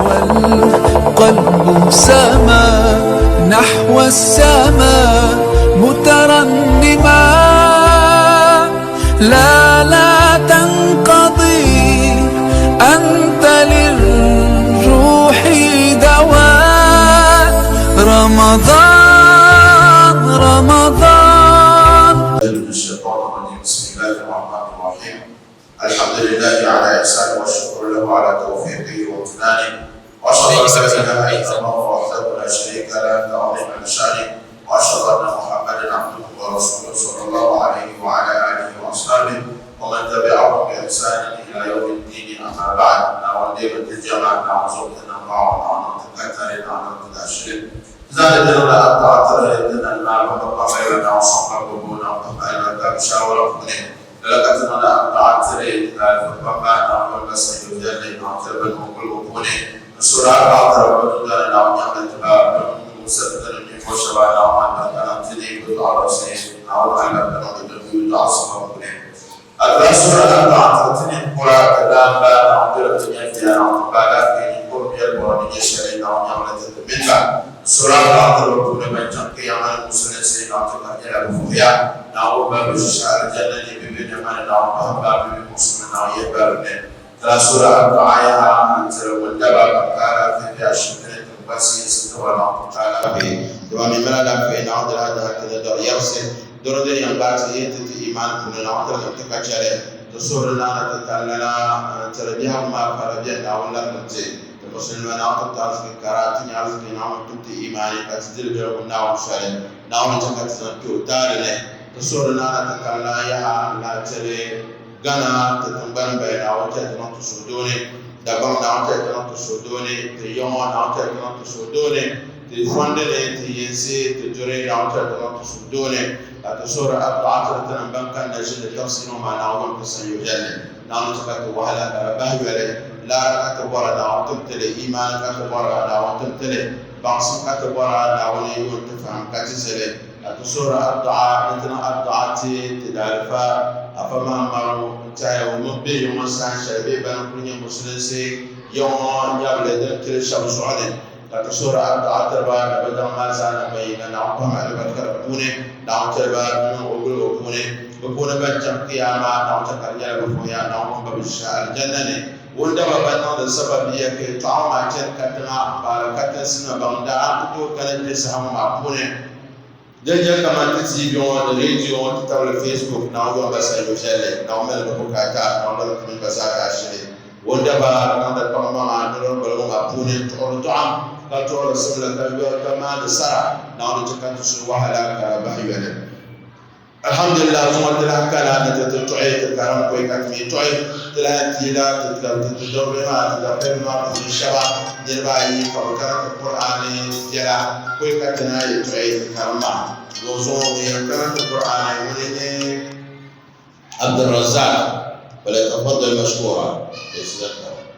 والقلب سما نحو السماء مترنما، لا لا تنقضي، أنت للروح دواء. رمضان رمضان. من الشيطان الرجيم. بسم الله الرحمن الرحيم. الحمد لله على إحسانه، والشكر له على توفيقه وامتنانه، وأشهد أن لا إله إلا الله وحده لا شريك له تعظيما لشانه، وأشهد أن محمدا عبده ورسوله صلى الله عليه وعلى آله وأصحابه ومن تبعهم بإحسان إلى يوم الدين. أما بعد، نعود الجماعة نعوذ Gana ti tingbani bali, Naawuni chɛ ti niŋ ti suhudooni. Dagbaŋ, Naawuni chɛ ti niŋ ti suhudooni. Ti yiŋɔ, Naawuni chɛ ti niŋ ti suhudooni. Ti fɔndili, ti yinsi, ti duri, Naawuni chɛ ti niŋ ti suhudooni. Ka ti suhuri addu'a tiri tinim ban kanna ʒini tafsiri ŋɔ maa, Naawuni ti sanyo viɛlli. Naawuni chɛ ka ti wahala ka di bahi yoli. Laara ka ti bɔra, Naawuni tim ti li. Imaani ka ti bɔra, Naawuni tim ti li. Baŋsim ka ti bɔra, Naawuni yuun ti fahim ka ti zali. Ka ti suhiri addu'a ni ti niŋ addu'a ti ti daalifa Afa Mahamadu n-tɛhiya o mini bɛ yiŋɔ saha shɛli bee bana n-kuli nyɛ musulinsi yiŋɔ nyabili din pili shɛba zuɣu ni. Ka ti suhiri addu'a tiri ba ni bɛ daŋ maa zaa na bayyina Naawuni pahimi alibarika di puuni, Naawuni chɛli ba niŋ o gulibu puuni. Bɛ puuni ban chaŋ Kiyama, Naawuni chɛ ka di nyɛla bɛ vuhiya, Naawuni pun ba bɛ ʒiya Alijanna ni. Wundaba ban niŋdi sababiya ka yɛltɔɣa ŋɔ maa chani katiŋa m-paari katinsi nima ban daa ku tooi kani kpe saha ŋɔ maa puuni. Din nyɛ kamani ti TV ŋɔ ni radio ŋɔ nti tabili Facebook, Naawuni yɔŋ ba sanyo viɛlli, Naawuni mali ba bukaata, Naawuni lɔri ti mini ba zaa daashili. Wundaba niŋdi kpaŋmaŋa ni lɔri balibu ŋɔ maa puuni n-tuɣiri dɔɣim ka tuɣiri simli ka yɔri ka maandi sara, Naawuni chɛ ka ti suhu wahala ka di bahi yoli. Alhamdulillah, zuŋɔ ti lahi kana ni ti ti tuɣi ti karim kɔi ka ti mi tuɣi ti lahi piila ti ti ti dɔbili maa ti dabili maa puuni shɛba niriba ayi ka bi karim ti Qur'ani biɛla kɔi ka ti naan yi tuɣi ti karim maa zuɣu. Zuŋɔ ŋun yɛn karim ti Qur'ani ŋuni n-nyɛ Abdulrazak, falyatafaddal mashkura.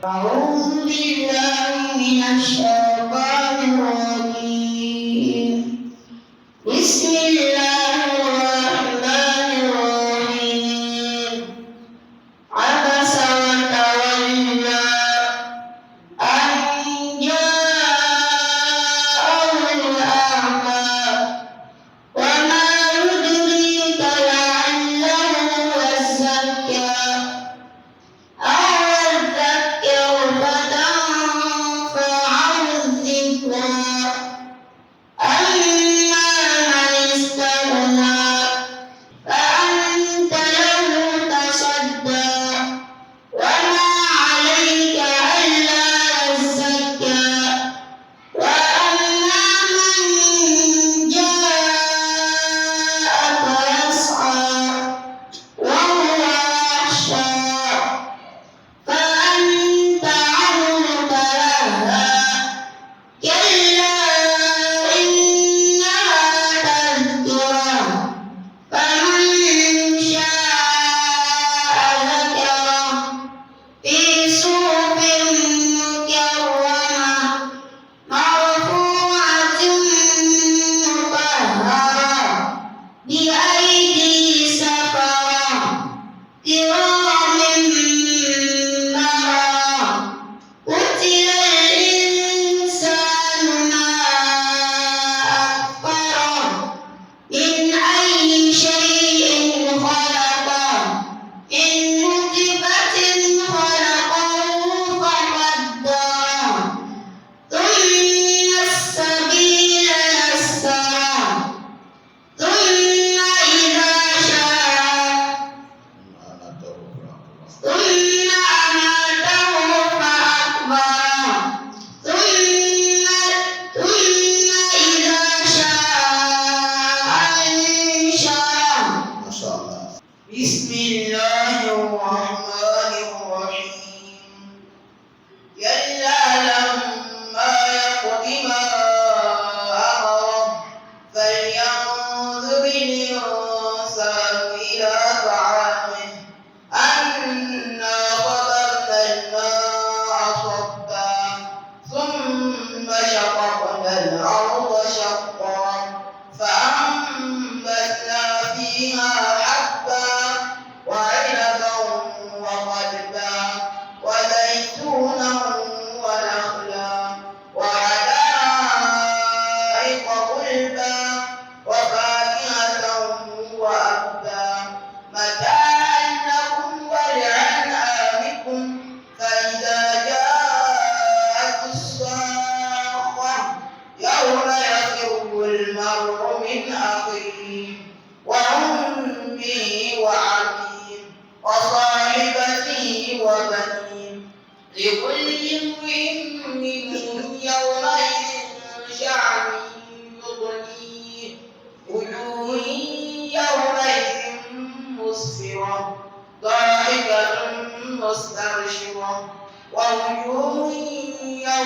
أعوذ بالله من الشيطان الرجيم. بسم الله الرحمن الرحيم. عبس وتولى أن جاءه الأعمى وما يدريك لعله يزكى أو يذكر فتنفعه الذكرى. أما من استغنى فأنت له تصدى وما عليك ألا يزكى.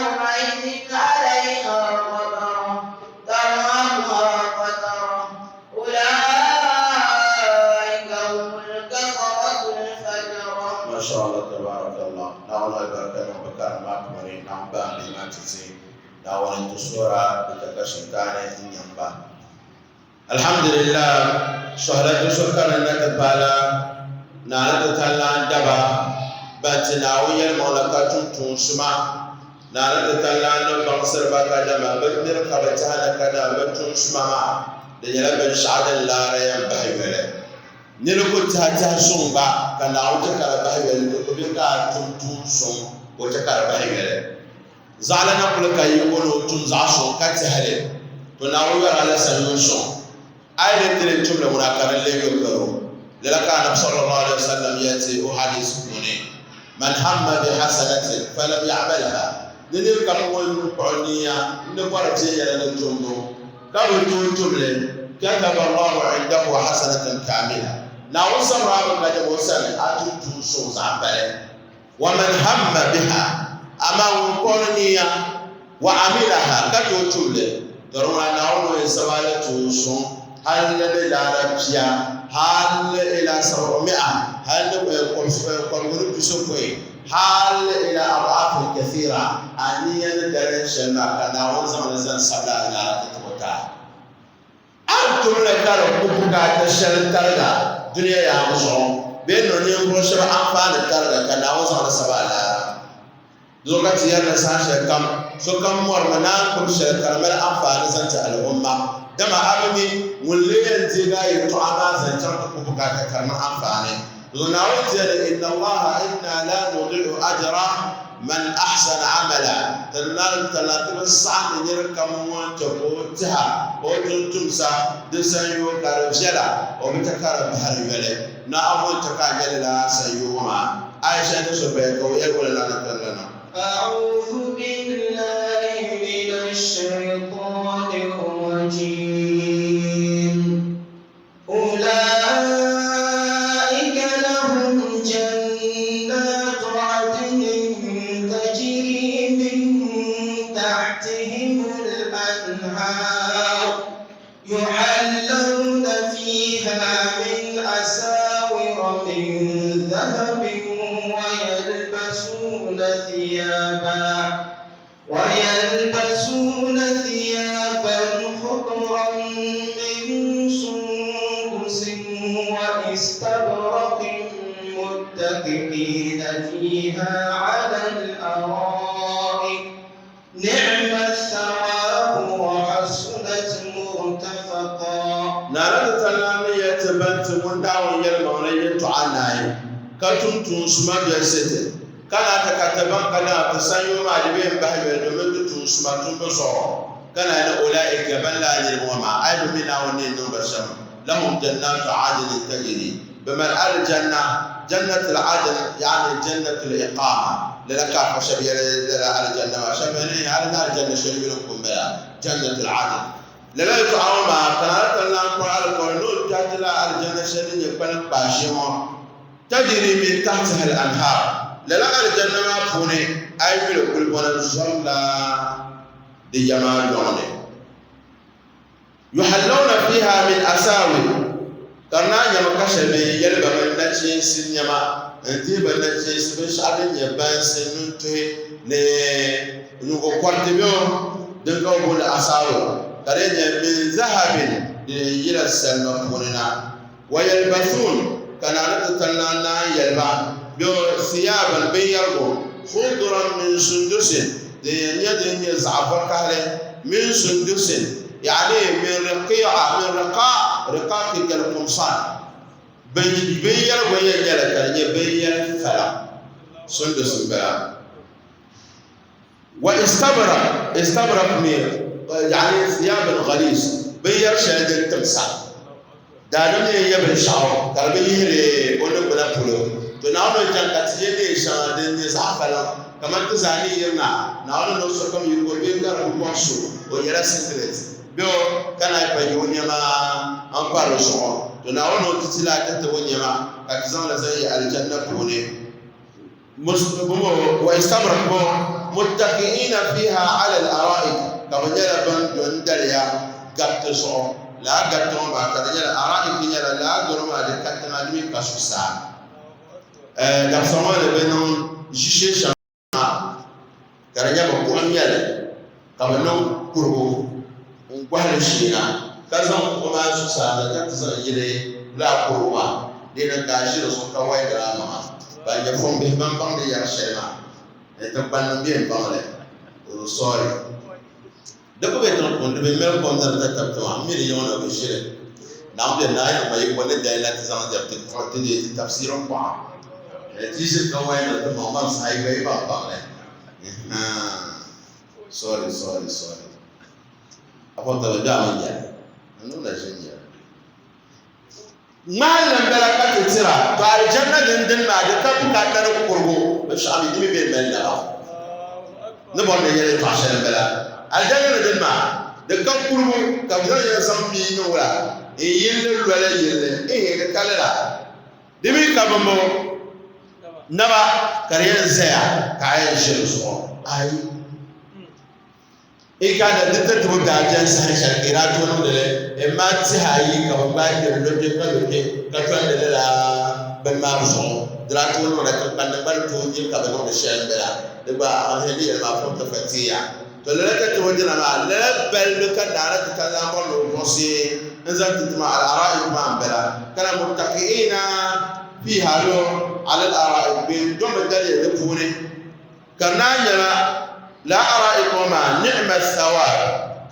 يومئذ عليها غبرة ترهقها قترة أولئك هم الكفرة الفجرة. ما شاء الله تبارك الله. Naawuni alibarika niŋ bɛ karim maa puuni. Naawuni bahi bihi maa ti ti. Naawuni ti suhira di chɛ ka shintaani n-nyaŋ ba. Alhamdulillah, sɔhila ti so karinda ti paala Naa ni ti tallaan daba ban ti Naawuni yɛlimaŋli ka tum tuun suma. Naa ni ti tallaan ni baŋsiri ba kadama bɛ miri ka bɛ tɛha ni kadama bɛ tuun suma maa di nyɛla binshɛɣu din laara yɛn bahi yoli. Niri ku tɛha tɛhi suŋ gba ka Naawuni chɛ ka di bahi yoli, di ku be ka a tum tuun suŋ ka o chɛ ka di bahi yoli. Zaɣila na kuli ka yiko ni o tum zaɣ suŋ ka tɛhi li, to Naawuni yɔri a la sanyoo suŋ. A yi di ti di tumli ŋuna ka di leei yo karo. Lala ka Anabi sallallahu alaihi wasallam yɛli ti o hadisi puuni, Man hamma bi hasanatin falam ya'malha, ni nir kam ŋun kpuɣi niya n-ni bɔri viɛnyɛla ni tumbu ka bi tooi tum li, kataba Allahu indahu hasanatan kamila, Naawuni sabiri a mi ka dama o sani a tum tuun suŋ zaɣ pali. Wa man hamma biha, amaa ŋun kpuɣiri niya, wa amilaha, ka tooi tum li, to di ŋuna Naawuni o yɛn sabi a la tuun suŋ hal ni di laara pia, hal ila sab'umi'a, hal ni kɔbigu ni pisopɔin, hal ila ad'afin kathira, a niya ni darin shɛli maa ka Naawuni zaŋ li zaŋ sabila a laara ti ti o taai. A ni tum li ka di ku bukaata shɛli tariga dunia yaaŋa zuɣu bee n-niŋ ninvuɣ shɛba anfaani tariga ka Naawuni zaŋ li sabi a laara. Di zuɣu ka ti yɛri ni saha shɛli kam sokam mɔrimi ni a ni gbubi shɛli ka di mali anfaani zaŋ ti al'umma, dama a bi mi ŋun lee yɛn deegi a yɛltɔɣa maa zaŋ chaŋ ti ku bukaata ka di niŋ anfaani. Di zuɣu Naawuni ti yɛli, Inna Allaha inna la nudi'u ajra man ahsana amala, ti ti bi saɣim ni nir kam ŋun chɛ ka o tɛha o tumtumsa di sanyoo ka di viɛla, o bi chɛ ka di bahiri yoli. Naawuni chɛ ka a nya lala sanyoo ŋɔ maa. Aisha ni so paya ka o yɛli o lala ni pirili na. أعوذ بالله من الشيطان الرجيم أولئك لهم جنات عدن تجري من تحتهم الأنهار يحلون فيها من أساور من ذهب ويلبسون ثيابا خضرا من سندس واستبرق متكئين فيها على الأرائك نعم الثواب وحسنت مرتفقا. Naa ni ti lan ni yɛli ti ban ti ŋun Naawuni yɛlimaŋli yɛtɔɣa naai, ka tum tuun suma dolisi ti, ka naan ti ka ti baŋ ka naa ti sanyoo maa di bee m-bahi yoli domin ti tuun suma tumbu zuɣu, ka naan ni ulaika ban lala niriba ŋɔ maa, a yi bi mi Naawuni ni yɛn niŋ ba shɛm, lahum jannaatu adnin tajri, bɛ mali alijanna, jannatul adn, yaani jannatul iqaama, lala ka afa shɛba yɛli lala alijanna maa, shɛba mi ni hali ni alijanna shɛli yuli n-ku m-bala, jannatul adn. Lala yɛtɔɣa ŋɔ maa, ka Naa ti lan kpuɣi alikauli ni o kpɛhi ti la alijanna shɛli din nyɛ kpalim kpaashee ŋɔ, tajiri min tahtiha al-anhar. Lala alijanna maa puuni, a yi yuli kulibɔna zɔrila di ya maa lɔŋni. Yuhallawna fiiha min asawir, ka di naan nyɛmi ka shɛli bɛ yi yɛli ba mi nachiinsi nɛma n-dihi ba nachiinsi binshɛɣu din nyɛ bansi, nintuhi ni nyingokɔriti bɛ o din ka bɛ booni asawir, ka di nyɛ min zahabin din yɛn yila salima puuni na. Wa yalbasuun, ka naa ni ti tali naan naan yɛli ba bɛ o thiyaaban binyɛrigu khuduran min sundusin din yɛn nyɛ din nyɛ zaɣ vakahili min sundusin yaani min riqi'a min riqa riqaqi kal qumsan binyɛrigu yɛn nyɛli ka di nyɛ binyɛri fala sundus n bala wa istabrak istabrak mi yaani thiyaaban ghalis binyɛri shɛli din timsa Daadam yɛn yɛ binshɛɣu ka di bi yihiri o niŋgbuna polo, to Naawuni ni chaŋ ka ti yɛ neen shɛŋa din nyɛ zaɣ faliŋ kamani ti zaa ni yirina Naawuni ni o sokam yiko bee ka di bi kɔŋ so o yɛla singlet bee o ka naan pa yi o nɛma m-pa di zuɣu. To Naawuni ni o ti ti la ti tib o nɛma ka ti zaŋ li zaŋ yi alijanna puuni. Wa istabrak bɔ. Muttaki'ina fiha ala al-ara'ik, ka bɛ nyɛla ban do n-daliya gariti zuɣu. Lala gariti ŋɔ maa ka di nyɛla ara'ik nyɛla lala garo maa di ka tiŋa di mi ka zuɣusaa. Dabisa ŋɔ ni bɛ niŋ ʒishee shɛŋa ka di nyɛ bɛ kuɣu n-nyɛ li ka bɛ niŋ kurigu n-gɔhi li sheena ka zaŋ kuɣu maa zuɣusaa na ka ti zaŋ yili lala kurigu maa di niŋ ka a ʒi di zuɣu ka waligiri a maŋa. Ban nyɛ fumbihi ban baŋdi yɛri shɛli maa ni tiŋkpannim bɛ n-baŋ li. Sorry. Di ku be tiŋ puuni, di bi mali kom ni di tatabo tiŋa, m mi di yiŋ na bi ʒili. Naawuni bɛ naai niŋ ma yiko ni dali na ti zaŋ jɛm ti kpuɣi ti deei ti tafsiiri n-kɔɣa. Ti yi ʒili ka waya niŋ ti maŋ maŋ saha yi gba yi baŋ baŋ li. Sorry, sorry, sorry. A fɔ taba gbaami n-nyɛli. N niŋ na ʒini nyɛli. Ŋmahinli m-bala ka ti tira, to alijanna din dini maa di ka bukaata ni kurigu binshɛɣu mi di mi bɛ mali naba. Ni bɔri ni yɛli yɛtɔɣa shɛli m-bala. Alijanna ni dini maa di ka kurigu ka bɛ zaŋ yɛn zaŋ mii niŋ wula n-yili li loli yili li, ehe di ka lala. Di mi ka bɔmbɔŋɔ naba ka di yɛn zaya ka a yɛn ʒi di zuɣu. Ayi! I ka na di ti tibu daa bɛni saha shɛli ka i daa tooi niŋdi li, imma tihi ayi ka bɛ gbaai kpe n-lo kpe ka lo kpe ka tɔndi lala bini maa zuɣu. Di daa tooi niŋda tiŋkpannim gba ni tooi nya ka bɛ niŋdi shɛli m-bala. Di gba n ni yɛli maa fom ti fatiya. To lala ti tibu dina maa, lala balibu ka naa ni ti tali daa bɔri ni o buɣisi n-zaŋ ti ti maa al-ara'ik maa m-bala. Kana muttaki'ina fiiha lo ala al-ara'ik bɛ domi daliya di puuni. Ka naa nyɛla, La ara'ik ŋɔ maa, ni'ma thawab,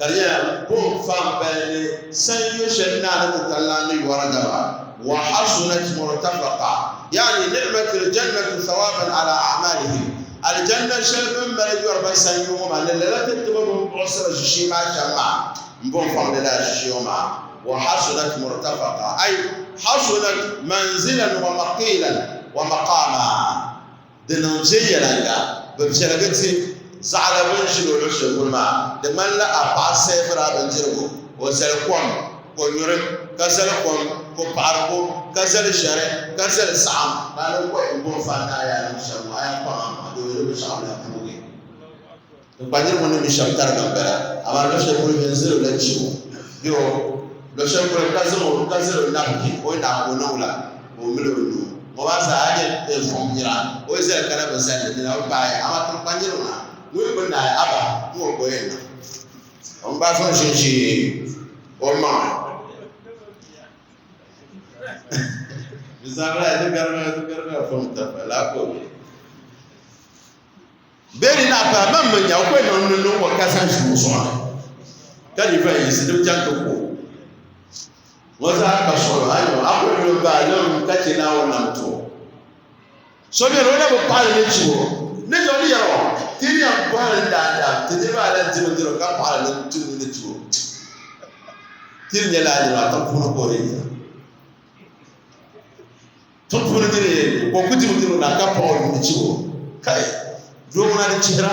ka di nyɛla buɣim fa m-pali ni sanyo shɛli naa ni ti tali la ni yɔri daba, wa hasunat murtafaqa, yani ni'matil jannatu thawaban ala a'malihim, alijanna shɛli bɛ ni mali yɔri ba sanyo ŋɔ maa ni lala ti tiba bɛ ni buɣisiri ʒishee maa shɛm maa m-buɣim faŋdi lala ʒishee ŋɔ maa, wa hasunat murtafaqa, ay hasunat manzilan wa maqilan wa maqama. Di niŋ viɛnyɛliŋga, bɛ viɛligi ti zaɣila bɛ ni ʒini o luɣ shɛli polo maa. Di ŋmanila a paɣa sɛɛviri a bindirigu, o zali kom ka o nyuri, ka zali kom ka o paɣiri ko, ka zali ʒɛri, ka zali saɣim, ka a ni kɔhi m-bo n-fa n-naai a niŋ shɛm ŋɔ, a yaa kpaŋ a maŋa doo di binshɛɣu lahi puugi. N kpa niriba ŋɔ ni mi shɛm tariga m-bala, amaa luɣ shɛli polo bɛ ni zali o la chibo bee o luɣ shɛli polo ka zaŋ o ka zali o nabiki o ni naai ka o niŋ wula ka o mili o nuu. Ŋɔ maa zaa a nyɛ fom nira o yi zali ka na bi zali li di na bi paai amaa tiŋ kpa niriba maa ŋun yi bi naai aba ŋ-ŋɔ ka o yɛn niŋ o ni gbaai zaŋ ʒinʒi o maŋa. Di zabila di garimi di garimi fom tafa laa ka o be. Bee di naɣ paai man mi nya o kɔhi niŋ ni niŋ o ka zaŋ ʒi o zuɣu ni ka di va yiɣisi di bi chaŋ ti ku o. Ŋɔ zaa ka suɣilo, a ni a kuli lu m-baai lim ka chɛ Naawuni nam ti o. So beni o na bi paɣili ni chibo ni zaŋ ni yɛri o, Ti ni yɛn bɔhiri n daadam ti niriba ala n-di bindirigu ka paɣili ni ti ni chibo. Ti ni nyɛ lala niriba maa tiŋ puuni ka o di yina. Tiŋ puuni niri yɛn ka o ku di bindirigu na ka paɣ o ni chibo. Kai! Doo ŋuna di chihira.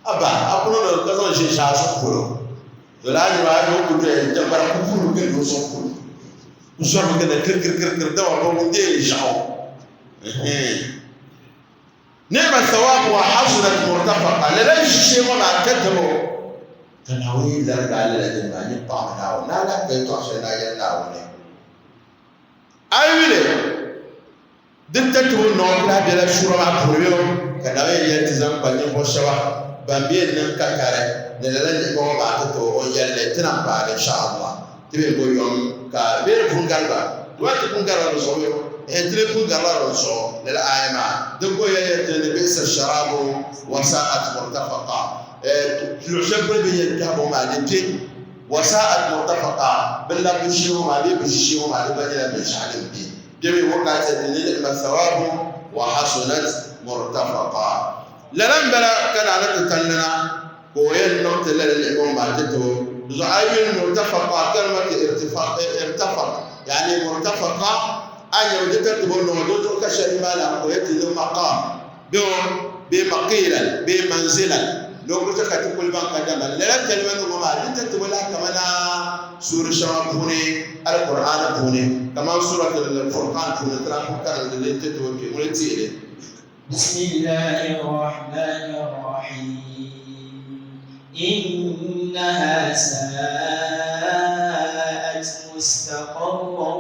Aba, a ku niŋdi ka zaŋ ʒe shɛhi a zuɣu polo. To lala niriba a yi o ku doya jɛŋgbara ku puhiri gindi o zuɣu polo. Ku zɔrimi gindi kirikirikiri dama bɛ wum bee ʒiɛɣu. Ni'ma thawabu wa hasunat murtafaqa. Lala ʒishee ŋɔ maa ka dabo ka Naawuni yi larigi a lala din maa nyin paɣimi Naawuni. Ni a lahi ka yɛtɔɣ shɛli ni a yɛli Naawuni. A yi yuli din tatibu nɔɔ ku lahi bela suura maa puuni bee o ka Naawuni yɛn yɛli ti zaŋ kpa ninvuɣ shɛba ban be n-niŋ katari ni lala ni'ima ŋɔ maa ti ti o o ni yɛli li ti na m-paagi insha Allah. Ti be bo yom ka bɛ di pun gari ba, di maa ti pun garila di zuɣu bee? Ɛɛn, ti lee pun garila di zuɣu. Lala aaya maa di ko yɛliya ti ni bi'sa sharaabu wa sa'at murtafaqa. Ɛɛn, luɣ shɛli polo bɛ ni yɛn kpɛhi buɣim maa di kpe wa sa'at murtafaqa, bɛ labbu shee ŋɔ maa bee bɛ ʒi shee ŋɔ maa di gba nyɛla binshɛɣu din be bɛ mi wakati ni ni'ma thawabu wa hasunat murtafaqa. Lala m-bala ka naa ni ti kanna na ka o yɛn niŋ ti lala ni'ima ŋɔ maa ti ti o. Di zuɣu a yi yuli murtafaqa kalimati irtafaq yani murtafaqa a ni nyami di tartibo niŋ o di zuɣu ka shɛli maa lahi ka o yɛn ti niŋ maqam bee o bee maqilan bee manzilan lokachi ka ti kuli baŋ kadama lala kalima nim ŋɔ maa di tartibo lahi kamana suuri shɛŋa puuni Al-Qur'an puuni kamani suratul Furqan puuni ti lahi kuli karimdi li n-ti ti o kpe ŋuni teei li. بسم الله الرحمن الرحيم إنها ساءت مستقرا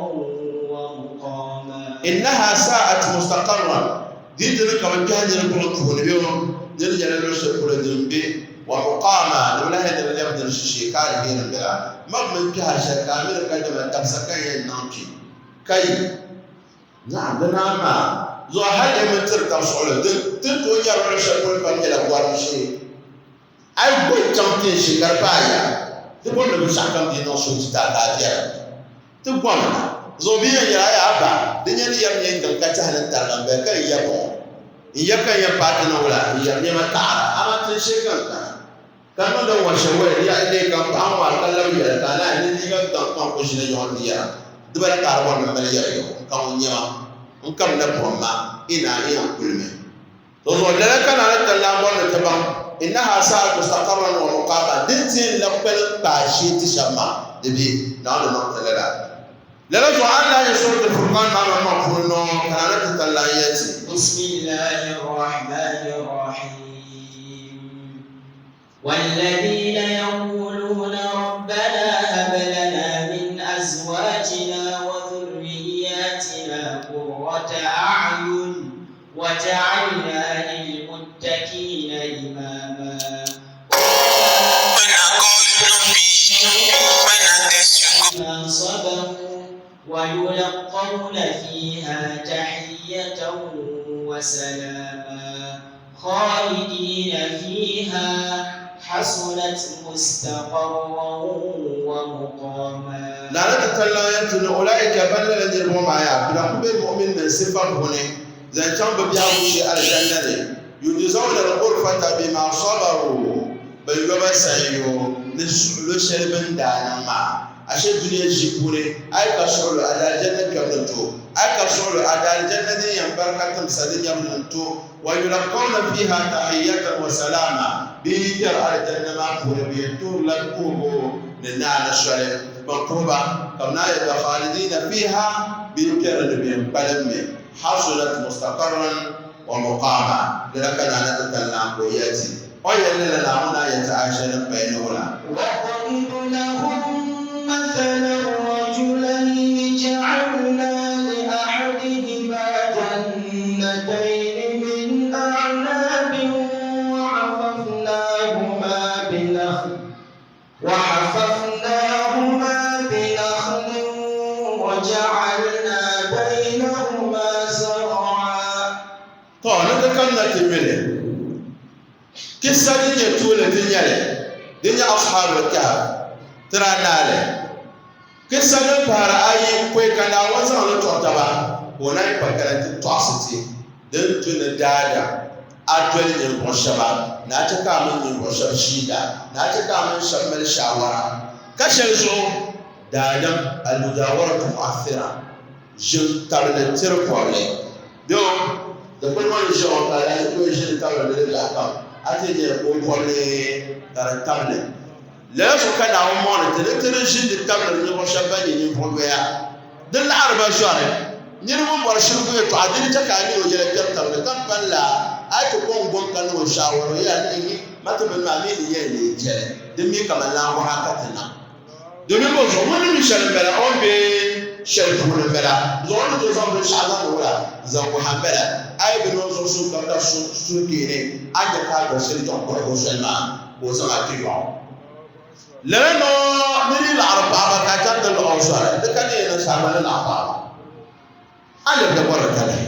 ومقاما innaha sa'at mustaqarran di dini ka bi kpɛhi niri buɣi puuni bɛ ŋɔ niri nyɛla luɣu shɛli polo din be wa muqama di bi lahi ni di lɛbi niri shishee ka aliheri n bala mab mini kpɛha shɛli ka a miri ka dama dabisa ka yɛn niŋ kpi ka yi Naam, di naan maa zuɣu hali yi mini tiri tab suɣili, din ti ni tooi nyari luɣ shɛli polo pam nyɛla gɔrim shee. A yi boli chaŋ tin shee ka di paai ya, ti bɔri ni binshɛɣu kam dii niŋ suhu ti ti a ka a biɛri ti gɔm na. Zuɣu bɛ yɛn yɛli a yaa ba, di nyɛ ni yɛm nyɛ n-gaŋ ka tɛha ni n-tariga m-bala ka n ya bɔŋɔ. N ya ka n yɛn paai ti niŋ wula? N yɛri nɛma taɣira, amaa tin shee ka n kana. Ka niŋdi n wari shɛli waya di yaɣi lee ka m paɣa ŋɔ a ka labi yɛli ka a naan ni liiga gaŋ kpaŋ ku ʒina yɔŋɔ ti yɛra dibala ka a di bɔri ni m mali yɛri yɔŋɔ n ka ŋun nyɛ ma n kam na buɣim ma i naan i yɛn kulimi. To zuɣu lala ka naa ni ti lan bɔri ni ti baŋ innaha sa'at mustaqarran wa muqama din ti yɛn labi kpalim kpaai shee ti shɛba maa di be Naawuni niŋ ti lala. Lala zuɣu a ni lahi nyɛ Surat Al-Furqan maa maŋmaŋ puuni nɔ ka naa ni ti tali lan yɛli ti. Bismillahi Rahmani Rahim والذين يقولون ربنا هب لنا من أزواجنا وذرياتنا قرة أعين واجعلنا للمتقين إماما ما صبروا ويلقون فيها تحية وسلاما خالدين فيها حسنت مستقرا ومقاما Lala ti tali lan yɛn ti ni ulaika ban lala niriba ŋɔ maa yaa bɛ na ku be mu'min nim sifa puuni zaŋ chaŋ bɛ biɛhigu shee Alizanda ni, yujzawna al-ghurfata bima sabaru, bɛ yo ba sanyoo ni suɣulo shɛli bɛ ni daa niŋ maa. Ashe dunia ʒi puuni a yi ka suɣulo a daalijanna kpɛbu ni to, a yi ka suɣulo a daalijanna din yɛn barika timsa di nyabu ni n-to. Wa yulaqqawna fiiha tahiyyatan wa salaama, bɛ yi kpɛri alijanna maa puuni bɛ yɛn tuhirila kuhigu ni naani soli ban kuhi ba, ka bɛ naan yɛli ba khaalidiina fiiha, bɛ yi kpɛri ni bɛ yɛn kpalim mi, hasunat mustaqarran wa muqaama, lala ka Naa ni ti tali naan ka o yɛli ti, o ni yɛli lala Naawuni naan yɛli ti Aisha din paya ni wula? واضرب لهم مثلا رجلين جعلنا لأحدهما جنتين من أعناب وحففناهما بنخل وحففناهما بنخل وجعلنا بينهما زرعا Tɔ! Ni ti kamina ti mili kissa din nyɛ tuuli ti nyɛli din nyɛ Ashaabul Kahf tira naali. Kissa din pahiri ayi pɔi ka Naawuni zaŋ li tuɣi taba ka o naan pa kana ti tɔɣisi ti din tu ni daadam a doli ninvuɣ shɛba ni a chɛ ka a mini ninvuɣ shɛba ʒiinda ni a chɛ ka a mini shɛba mali shaawara ka shɛli zuɣu daadam al-mujawaratu mu'athira ʒin tabili tiri kɔbili bɛ o dikpuni ŋɔ ni ʒiya ŋɔ ka alahichi ku yɛn ʒini tabili di biɛɣu kam a ti nya ka o kɔbili ka di tabili Lala zuɣu ka Naawuni mɔŋ ni ti ni ti di ʒini di tabili ninvuɣ shɛb bɛn nyɛ ninvuɣ yoya din laɣiri ba zɔri. Niriba ŋun bɔri shirigu yɛtɔɣa di ni chɛ ka a min o yɛla kpɛri tab ni ka m-pani la a yi ti kɔŋ gom ka niŋ o shaawara o yɛla ni ihi ma ti bini maa mi ni yɛn leei jɛli din mi kaman laŋgɔha ka ti niŋ. Domin bɔ zuɣu ŋun ni mi shɛli m-bala o ni be shɛli puuni m-bala zuɣu o ni tooi zaŋ binshɛɣu zaŋ ni wula n-zaŋ wuhi a m-bala a yi bi niŋ zuɣusuŋ ka ka suhukeeni a ni nya ka a doli shɛli chaŋ kɔhigu soli maa. ka o zaŋ a ti yɔɣu. Lala nɔ nir yi laɣiri paɣiba ka a chaŋ ti luɣ o sɔri, di ka ni yɛn niŋ shɛli a gba ni laɣi paɣiba. A lɛbigi bɔri talahi.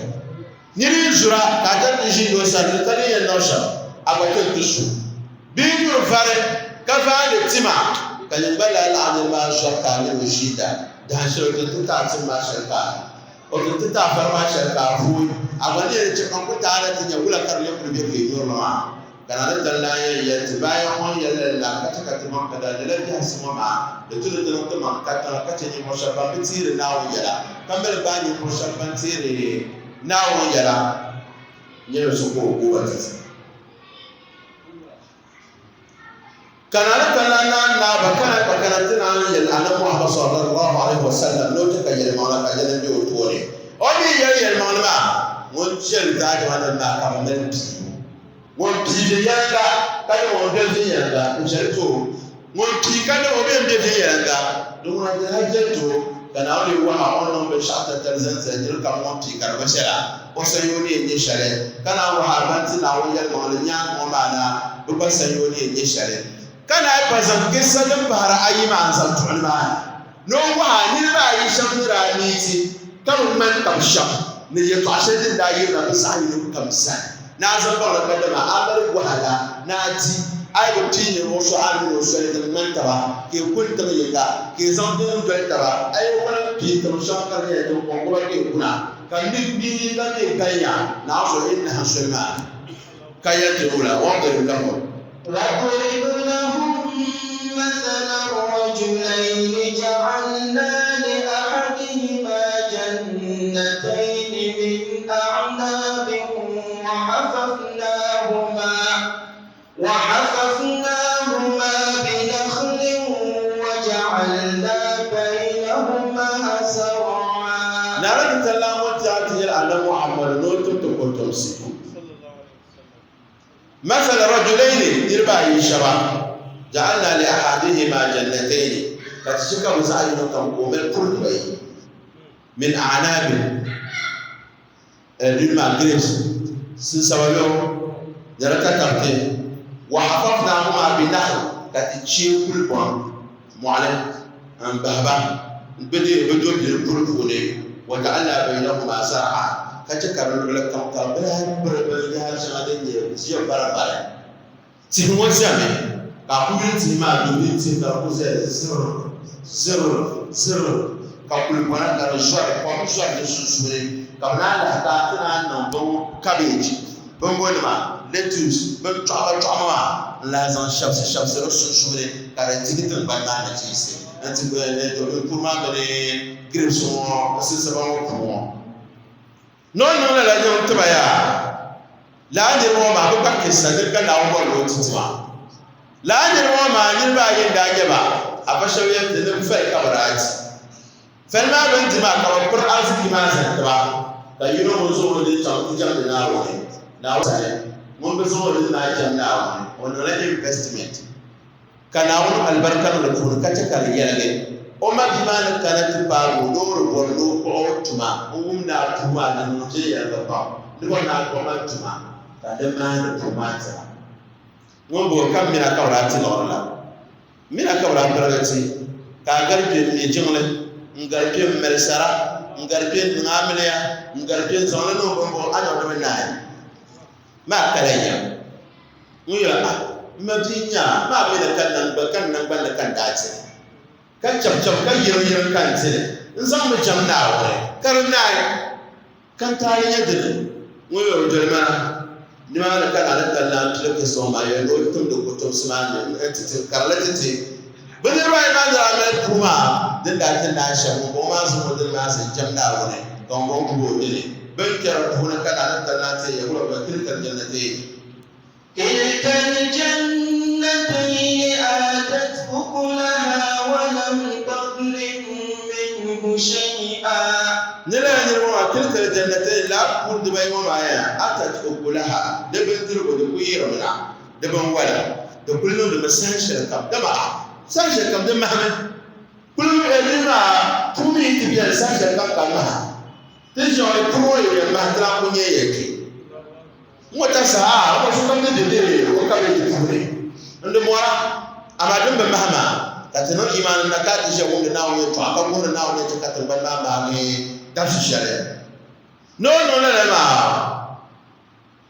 Nir yi zura ka a chaŋ ti ʒiindi o sani, di ka ni yɛn niŋ shɛm a gba ti ni ti su. Bɛ yi nyuri vari ka vaandi tima, ka nyin gba lahi laɣi nir maa zɔri ka a min o ʒiinda, dahin shɛli o ti ti ti a tim maa shɛli ka a O ti ti a fari maa shɛli ka a fooi, a gba ni yɛn chɛ ka n ku taai na ti nya wula ka di lee kuli be ka yi nyuri li maa. Ka na ni tali naan yɛn yɛli ti baaya ŋɔ n yɛli lala la ka chɛ ka timaŋ ka daa lala biɛhisi ŋɔ maa di tu ni ti niŋ timaŋ katiŋa ka chɛ ninvuɣ shɛb ban bi teeri Naawuni yɛla ka mali gbaai ninvuɣ shɛb ban teeri Naawuni yɛla nyɛla so ka o ku ba ti ti. Ka na ni kana naan naa ba kana ka kana ti naan yɛli Annabi Muhammad sallallahu alaihi wasallam ni o ti ka yɛlimaŋli ka yɛli n-be o tooni. O ni yɛli yɛlimaŋli maa, Ŋun chɛli daadama nim maa ka bi mali pii ŋun pii viɛnyɛlinga ka nyɛ ŋun bɛ viɛnyɛlinga n chɛli to ŋun pii ka nyɛ ŋun bɛ n bɛ viɛnyɛlinga di ŋuna di lahi jɛli to ka Naawuni yi waha o ni niŋ binshɛɣu tatali zaŋ zali niriba kam ŋun pii ka di bi chɛla o sanyoo ni yɛn nyɛ shɛli ka naan waha ban ti Naawuni yɛlimaŋli nyaaŋa ŋɔ maa na bɛ gba sanyoo ni yɛn nyɛ shɛli ka naan pa zaŋ kissa din pahiri ayi maa n-zaŋ tuɣi ni maa ni. Ni o waha niriba ayi shɛm ni daa miiti ka bi ŋmani tab shɛm ni yɛtɔɣ shɛli din daa yirina bɛ zaɣ yino kam sani. Ni a zaŋ baŋli kadama a mali wahala ni a di a yi bi pii ninvuɣ so a min o soli din ŋmani taba, ka yi kuli tiŋ yiŋga, ka yi zaŋ din doli taba, a yi wala m-pii tiŋ shɛŋa ka di nyɛla din kɔŋkoba ka yi kuna, ka mi mi yiŋga mi galiya Naawuni zuɣu yi nahim soli maa ni. Ka yɛli ti wula, Wadrib lahum. Wadrib lahum mathalan rajulayni ja'alna li ahadihima jannatayni min a'nabin wa hafafnahuma bi nakhlin wa ja'alna baynahuma zar'a. Naawuni tala ŋɔ ti a ti yɛli Annabi Muhammadu ni o tim ti kɔtomsi. Mathala rajulayni, niriba ayi shɛba, ja'alna li ahadihima jannatayni, ka ti chɛ ka bɛ zaɣ yino kam ka o mali puri dibayi, min a'naabin, dini maa grapes, sinsaba yo, ni di tatabti, wa hafafnahuma bi nahl, ka ti chee kulibɔŋ, mɔɣili, m-bahi ba bɛ do bɛ puri puuni, wa ja'alna baynahuma zar'a, ka chɛ ka di luɣili kam ka bɛ lahi biri binyɛhiri shɛŋa din nyɛ ʒiɛ baribari. Tihi ŋɔ ʒɛmi, ka a ku yuli tihi maa domin tihi ka di ku ʒɛya zirr, zirr, zirr, ka kulibɔna ka di zɔri, kom zɔri di sunsuuni, ka bɛ naan lahi ka ti naan niŋ bin cabbage, bimbonima, lettuce, bin chɔɣima chɔɣima maa n-lahi zaŋ shɛbisi shɛbisi di sunsuuni ka di digi tiŋgbani maa nachiinsi nti puri maa mini grapes ŋɔ sinsaba ŋɔ puu ŋɔ. Ni o niŋ lala nyaŋ tiba yaa, lala niriba ŋɔ maa bɛ gba kissa dini ka Naawuni bɔri ni o ti ti maa. Lala niriba ŋɔ maa niriba ayi n-daa nyɛ ba, afa shɛba yɛli ti ni bɛ fali ka bɛ daa di. Fali maa bɛ ni di maa ka bɛ piri ariziki maa zaŋ ti ba, ka yino ŋun zaŋ o dini chaŋ ti jɛmdi Naawuni, Naawuni sani, ŋun bi zaŋ o dini maa jɛm Naawuni, o niŋla investment ka Naawuni alibarika niŋ di puuni ka chɛ ka di yɛligi. O ma bia maa ni kana ti paagi o loori bɔri ni o kpuɣi o tuma n-wum ni a puu maa di niŋ viɛnyɛliŋga pam ni bɔri ni a kpuɣi ma tuma ka di maani puu maa tira. Ŋun bɔŋɔ ka mina ka bɛ daa ti liɣiri la. Mina ka bɛ daa pirigi ti, ka a gari kpe m-me jiŋli, n-gari kpe m-mali sara, n-gari kpe n-niŋ amiliya, n-gari kpe n-zaŋ li niŋ bimbɔŋɔ, a niŋ di mi naai maa kala ya. Ŋun yɛli, Ah, m ma bia n-nyɛ a, maa mi ni ka n naŋgban ni ka n daa ti li, ka chabichabi ka yiriŋyiriŋ ka n ti li, n zaŋmi jɛm Naawuni ka di naai. Ka n taali nyɛ dini? Ŋun yɛn o doli ma na nimaani ka naa ni kali naan pili kpɛsɔŋ maa yɛli ni o timdi kotomsi maa ni n-ti ti karili ti ti bɛ niriba ayi maa ni daa mali puu maa din daa ti naai shɛm. Ŋumbɔŋɔ maa zaŋ o dini maa zaŋ jɛm Naawuni ka ŋumbɔŋɔ gbubi o dini. Bɛ ni kpɛri puuni ka naa ni kali naan ti yɛli, Wula tilka l-jannatayn. Tilka l-jannatayni aatat ukulaha wa lam tadlim minhu shay'a. Ni lala niriba maa, tilka l-jannatayni, lala puuni dibayi ŋɔ maa yɛn, aatat ukulaha, di bindirigu di kuli yirimi na, di binwala, di kuli niŋdimi saha shɛli kam, dama a, saha shɛli kam di mahimi, kuli di maa puu mi yi ti beni saha shɛli kam ka maha, ti ʒiɛɣu yi puri ŋɔ yi yɛn mahi ti lahi ku nyɛ ya kpe. N-ŋɔ tarisa a, o gba sokam ni be be o kabeeji puuni n-di mɔra, amaa din bi mahi maa, ka ti niŋ imaani na ka ti ʒe wumdi Naawuni yɛtɔɣa ka guhiri Naawuni ni chɛ ka tiŋgbani maa maagi dabisi shɛli ni o niŋ lala maa.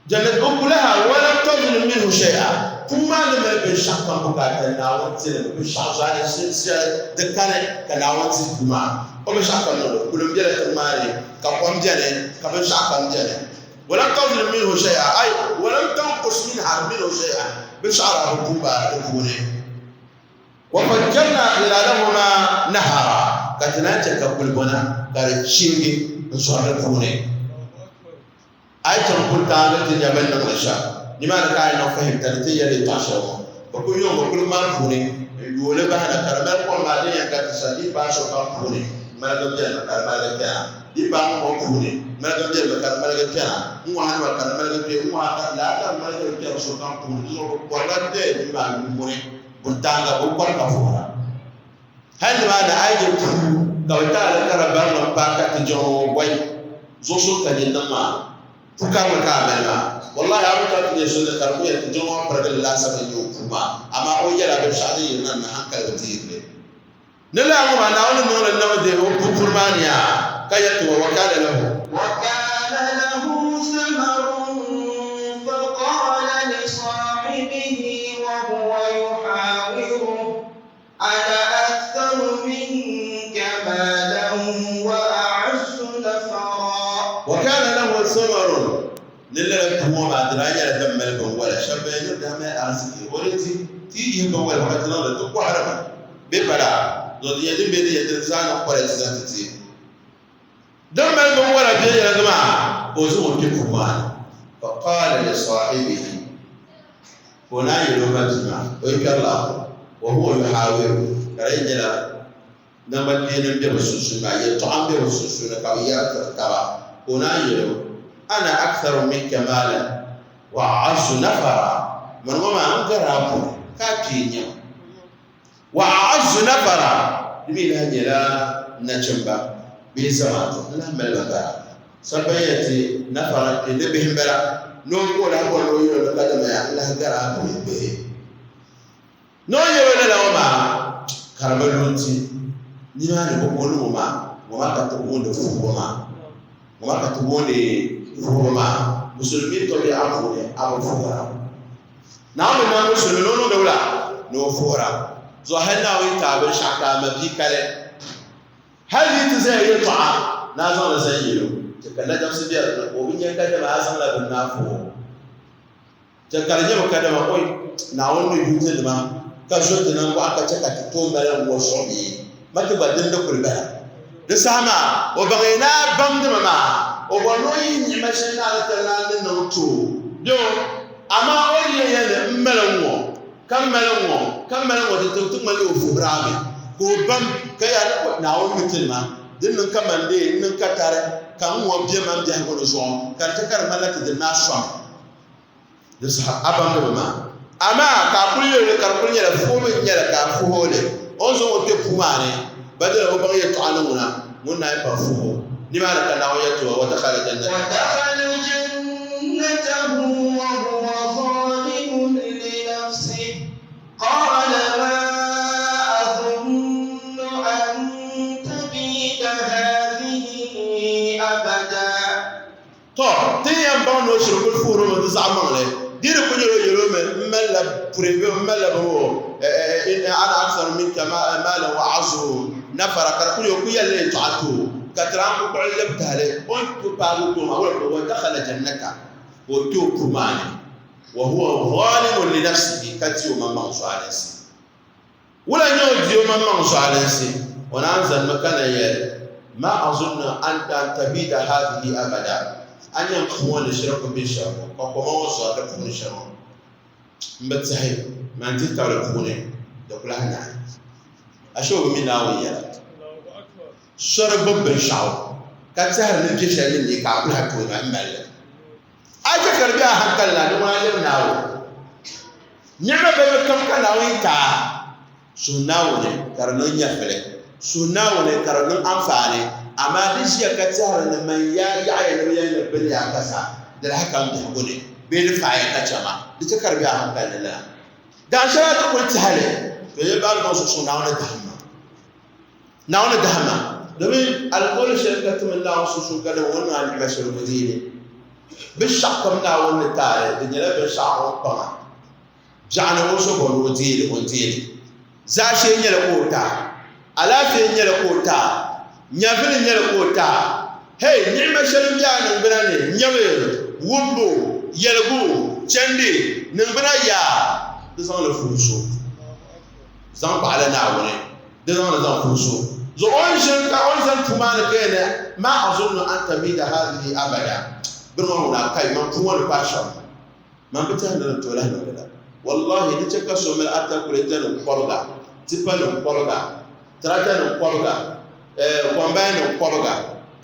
Jannat ukulaha wa lam tadlim minhu shay'a, puu maa ni mali binshɛɣu kam bukaata Naawuni ti li mi, binshɛɣu zaa ni shɛli di kani ka Naawuni ti puu maa, o binshɛɣu kam niŋdi, kulim bela tiŋ maa ni, ka kom beni, ka binshɛɣu kam beni. Walam tazlim minhu shay'a ay walam tanqus minha minhu shay'a binshɛɣu daa bi puhi ba di puuni. Wa fajjarna khilalahuma nahara ka ti naan chɛ ka kulibɔna ka di cheegi n-sɔri di puuni. A yi chaŋ kulitaaŋa ti nya bɛ ni niŋdi shɛm, nimaani ka a yi niŋ fahimta ni ti yɛli yɛtɔɣ shɛli ŋɔ. Bɛ kul yoŋ bɛ kuliga maa puuni n-yooi li bahina ka di mali kom maa din yɛn gariti shɛli di yi paai sokam puuni ŋmaligi beni ka di maligi kpɛna. Di paai ŋɔ puuni, ŋmaligi beni mi ka di ŋmaligi kpɛna, n-ŋɔ ha nima ka di ŋmaligi kpe, n-ŋɔ ha ka lala ka di ŋmaligiri kpɛri sokam puuni. Di zuɣu bɛ kɔrila dee duu maa yuuni buntaaŋa, bɛ kɔri ka vuhira. Hali nimaani a yi je puu ka bɛ taali ka di bari niŋ paai ka ti jiŋli ŋɔ gɔi zuɣusuŋ ka nyin niŋ maa, pu karili ka a mali maa. Wallahi a bi tɔri ti nyɛ so ni ka di ku yɛli ti jiŋli ŋɔ pirigili laasabu n-nyɛ o puu maa, amaa o yɛla binshɛɣu din yirina ni haŋkali bi deeri li. Ni lala ŋɔ maa, Naawuni niŋ li nam deei o pupuri maa ni yaa, ka yɛli ti wa, Wa kaana lahu. Wa kaana lahu samarun faqaala li saahibihi wa huwa yuhaawiruhu ana aktharu minka maalan wa a'azzu nafara. Wa kaana lahu samarun, ni lala puu ŋɔ maa di daa nyɛla din mali binwala shɛba ban yɛn niŋ daa mali ariziki o di ti ti yi yihi binwala maa ka ti niŋdi ti kɔhirimi bee pala zuɣu di nyɛ din be di yɛn din zaa niŋ kɔlɛti zaŋ ti ti din mali binwala viɛnyɛliŋga maa ka o zaŋ o kpe puu maa ni. Fa qaala li saahibihi ka o naan yɛli o ma bia maa o yi kpɛri laɣifu wa huwa yuhaawiruhu ka di yɛn nyɛla Namgbankpeeni m-be bɛ sunsuuni maa, yɛltɔɣa m-be bɛ sunsuuni ka bɛ yɛri tiri taba, ka o naan yɛli o, Ana aktharu minka maalan wa a'azzu nafara, mani ŋɔ maa n gari a puli ka a kpee n-nyɛ ma. Wa a'azzu nafara, di mi lahi nyɛla nachimba bee zamaatu n-lahi mali ba gara. Sagbani yɛn ti nafara n-kpe ni bihi m-bala, ni o ka o lahi bɔri ni o yɛli o ni kadama yaa n-lahi gari a puli bihi. Ni o yɛl o lala ŋɔ maa, ka di bi lu nti nimaani bɛ booni ŋɔ maa, ŋɔ maa ka ti booni vuhibu maa. Ŋɔ maa ka ti booni vuhibu maa. Musulimi tɔbiri a puuni, a bi vuhira. Naawuni nam musulimi ni o niŋdi wula? Ni o vuhira. Zuɣu hali Naawuni yi ti a binshɛɣu ka a ma bia kali, hali di yi ti zaya yɛltɔɣa ni a zaŋ li zaŋ yɛl o, chɛ ka najabisi be di ni ka o bi nya kadama a zaŋla bini maa fuh o. Chɛ ka di nyɛmi kadama o Naawuni ni yu ti nima ka zo ti nambɔɣu ka chɛ ka ti tooi mali n-ŋɔ zuɣu bee? Ma ti gba dindi kuli bala. Di saha maa o baŋya ni a baŋdimi maa, o bɔri ni o yihi ni'ima shɛli Naawuni tiri ni a ni niŋ ti o bɛ o, amaa o yi yɛn yɛli ni m mali n-ŋɔ ka mali n-ŋɔ ka mali n-ŋɔ ti ti ŋmanila o vuhiri a mi ka o bam ka yaa ni Naawuni mi ti nima. Din niŋ ka man dee n-niŋ katari ka n-ŋɔ be man biɛhigu ni zuɣu ka di chɛ ka di ŋmanila ti dini maa sɔŋ. Di saha a baŋdi bi maa. Amaa ka a kuli yɛli li ka di kuli nyɛla fuhibu n-nyɛli ka a fuhi o li. O ni zaŋ o kpe puu maa ni, ba dala o baŋ yɛltɔɣa ni ŋuna, ŋun naai pa fuhi o. Nimaani ka Naawuni yɛli ti o, Wa dakhala jannatahu. Wa dakhala jannatahu wa huwa zalimun li nafsihi qala ma azunnu an tabida hadhihi abada. Tɔ! Ti ni yɛn baŋ ni o shiri kuli fuhiri mi di zaɣ maŋli, di di kuli nyɛla o yɛl o mi, M malila puri bee m malila bini o, ana aktharu minka maalan wa a'azzu nafara, ka di kuli nyɛ o kuli yɛlila yɛltɔɣa ti o, ka ti daa kuli kpuɣi lɛbi tahili o ni ti paagi o kpee maa, wula ka wa dakhala jannata, ka o kpe o puri maa ni, wa huwa zalimun li nafsihi, ka di o maŋmaŋ zualinsi. Wula n-nyɛ o di o maŋmaŋ zualinsi? O naan zanimi ka na yɛli, Ma azunnu an tabida hazihi abada, A nya m puu ŋɔ ni shiri ku be shɛli ŋɔ, ka koma ŋɔ zɔri di puuni shɛli ŋɔ, m bi tɛhi man dihi tabili puuni di ku lahi naai. Ashe o bi mi Naawuni yɛla. Sɔri gbubi binshɛɣu ka tɛhiri ni piɛ shɛli ni neei ka a ku lahi tooi m-mali li. A chɛ ka di be a hankali ni a ni ŋuna lɛbi Naawuni. Nɛma balibu kam ka Naawuni yi ti a, suhi Naawuni ka di niŋ nyɛvili, suhi Naawuni ka di niŋ anfaani, amaa di ʒiya ka tɛhiri ni man yaa yaɣiya ni bɛ yɛn ni bini yaa ka sa, di lahi ka m biɛhigu ni bee di faaya ka chɛ ma, di chɛ ka di be a hankali ni lala. Dahin shɛli a ti kuli tɛhi li, to yɛlibaani ŋɔ zuɣu suŋ Naawuni dahim ma. Naawuni dahima, domin alikauli shɛli ka ti mini Naawuni sunsuuni ka dama o ni niŋ a ni'ima shɛli o deei li. Binshɛɣu kam Naawuni ni taai li, di nyɛla binshɛɣu o ni kpaŋa. Biɛɣuni o so bɔri ni o deei li, o ni deei li. Zaashee n-nyɛli ka o taai, alaafee n-nyɛli ka o taai, nyɛvili n-nyɛli ka o taai. Hei, ni'ima shɛli m-be a niŋgbuna ni, nyɛbu, wumbu, yɛligu, chandi, niŋgbuna yaa, di zaŋ li fuhi so. Zaŋ paɣila Naawuni, di zaŋ li zaŋ puhi so zuɣu. O ni ʒini ka o ni zani puu maa ni ka yɛli, Ma azunnu an tabida hazihi abada, bini ŋɔ ŋuna kai, man puu ŋɔ ni paai shɛm, man bi tɛhi ni di tooi lahi niŋ lala. Wallahi, di chɛ ka so mali atakulɛta nim kɔbiga, tipa nim kɔbiga, tirata nim kɔbiga, kɔmbain nim kɔbiga.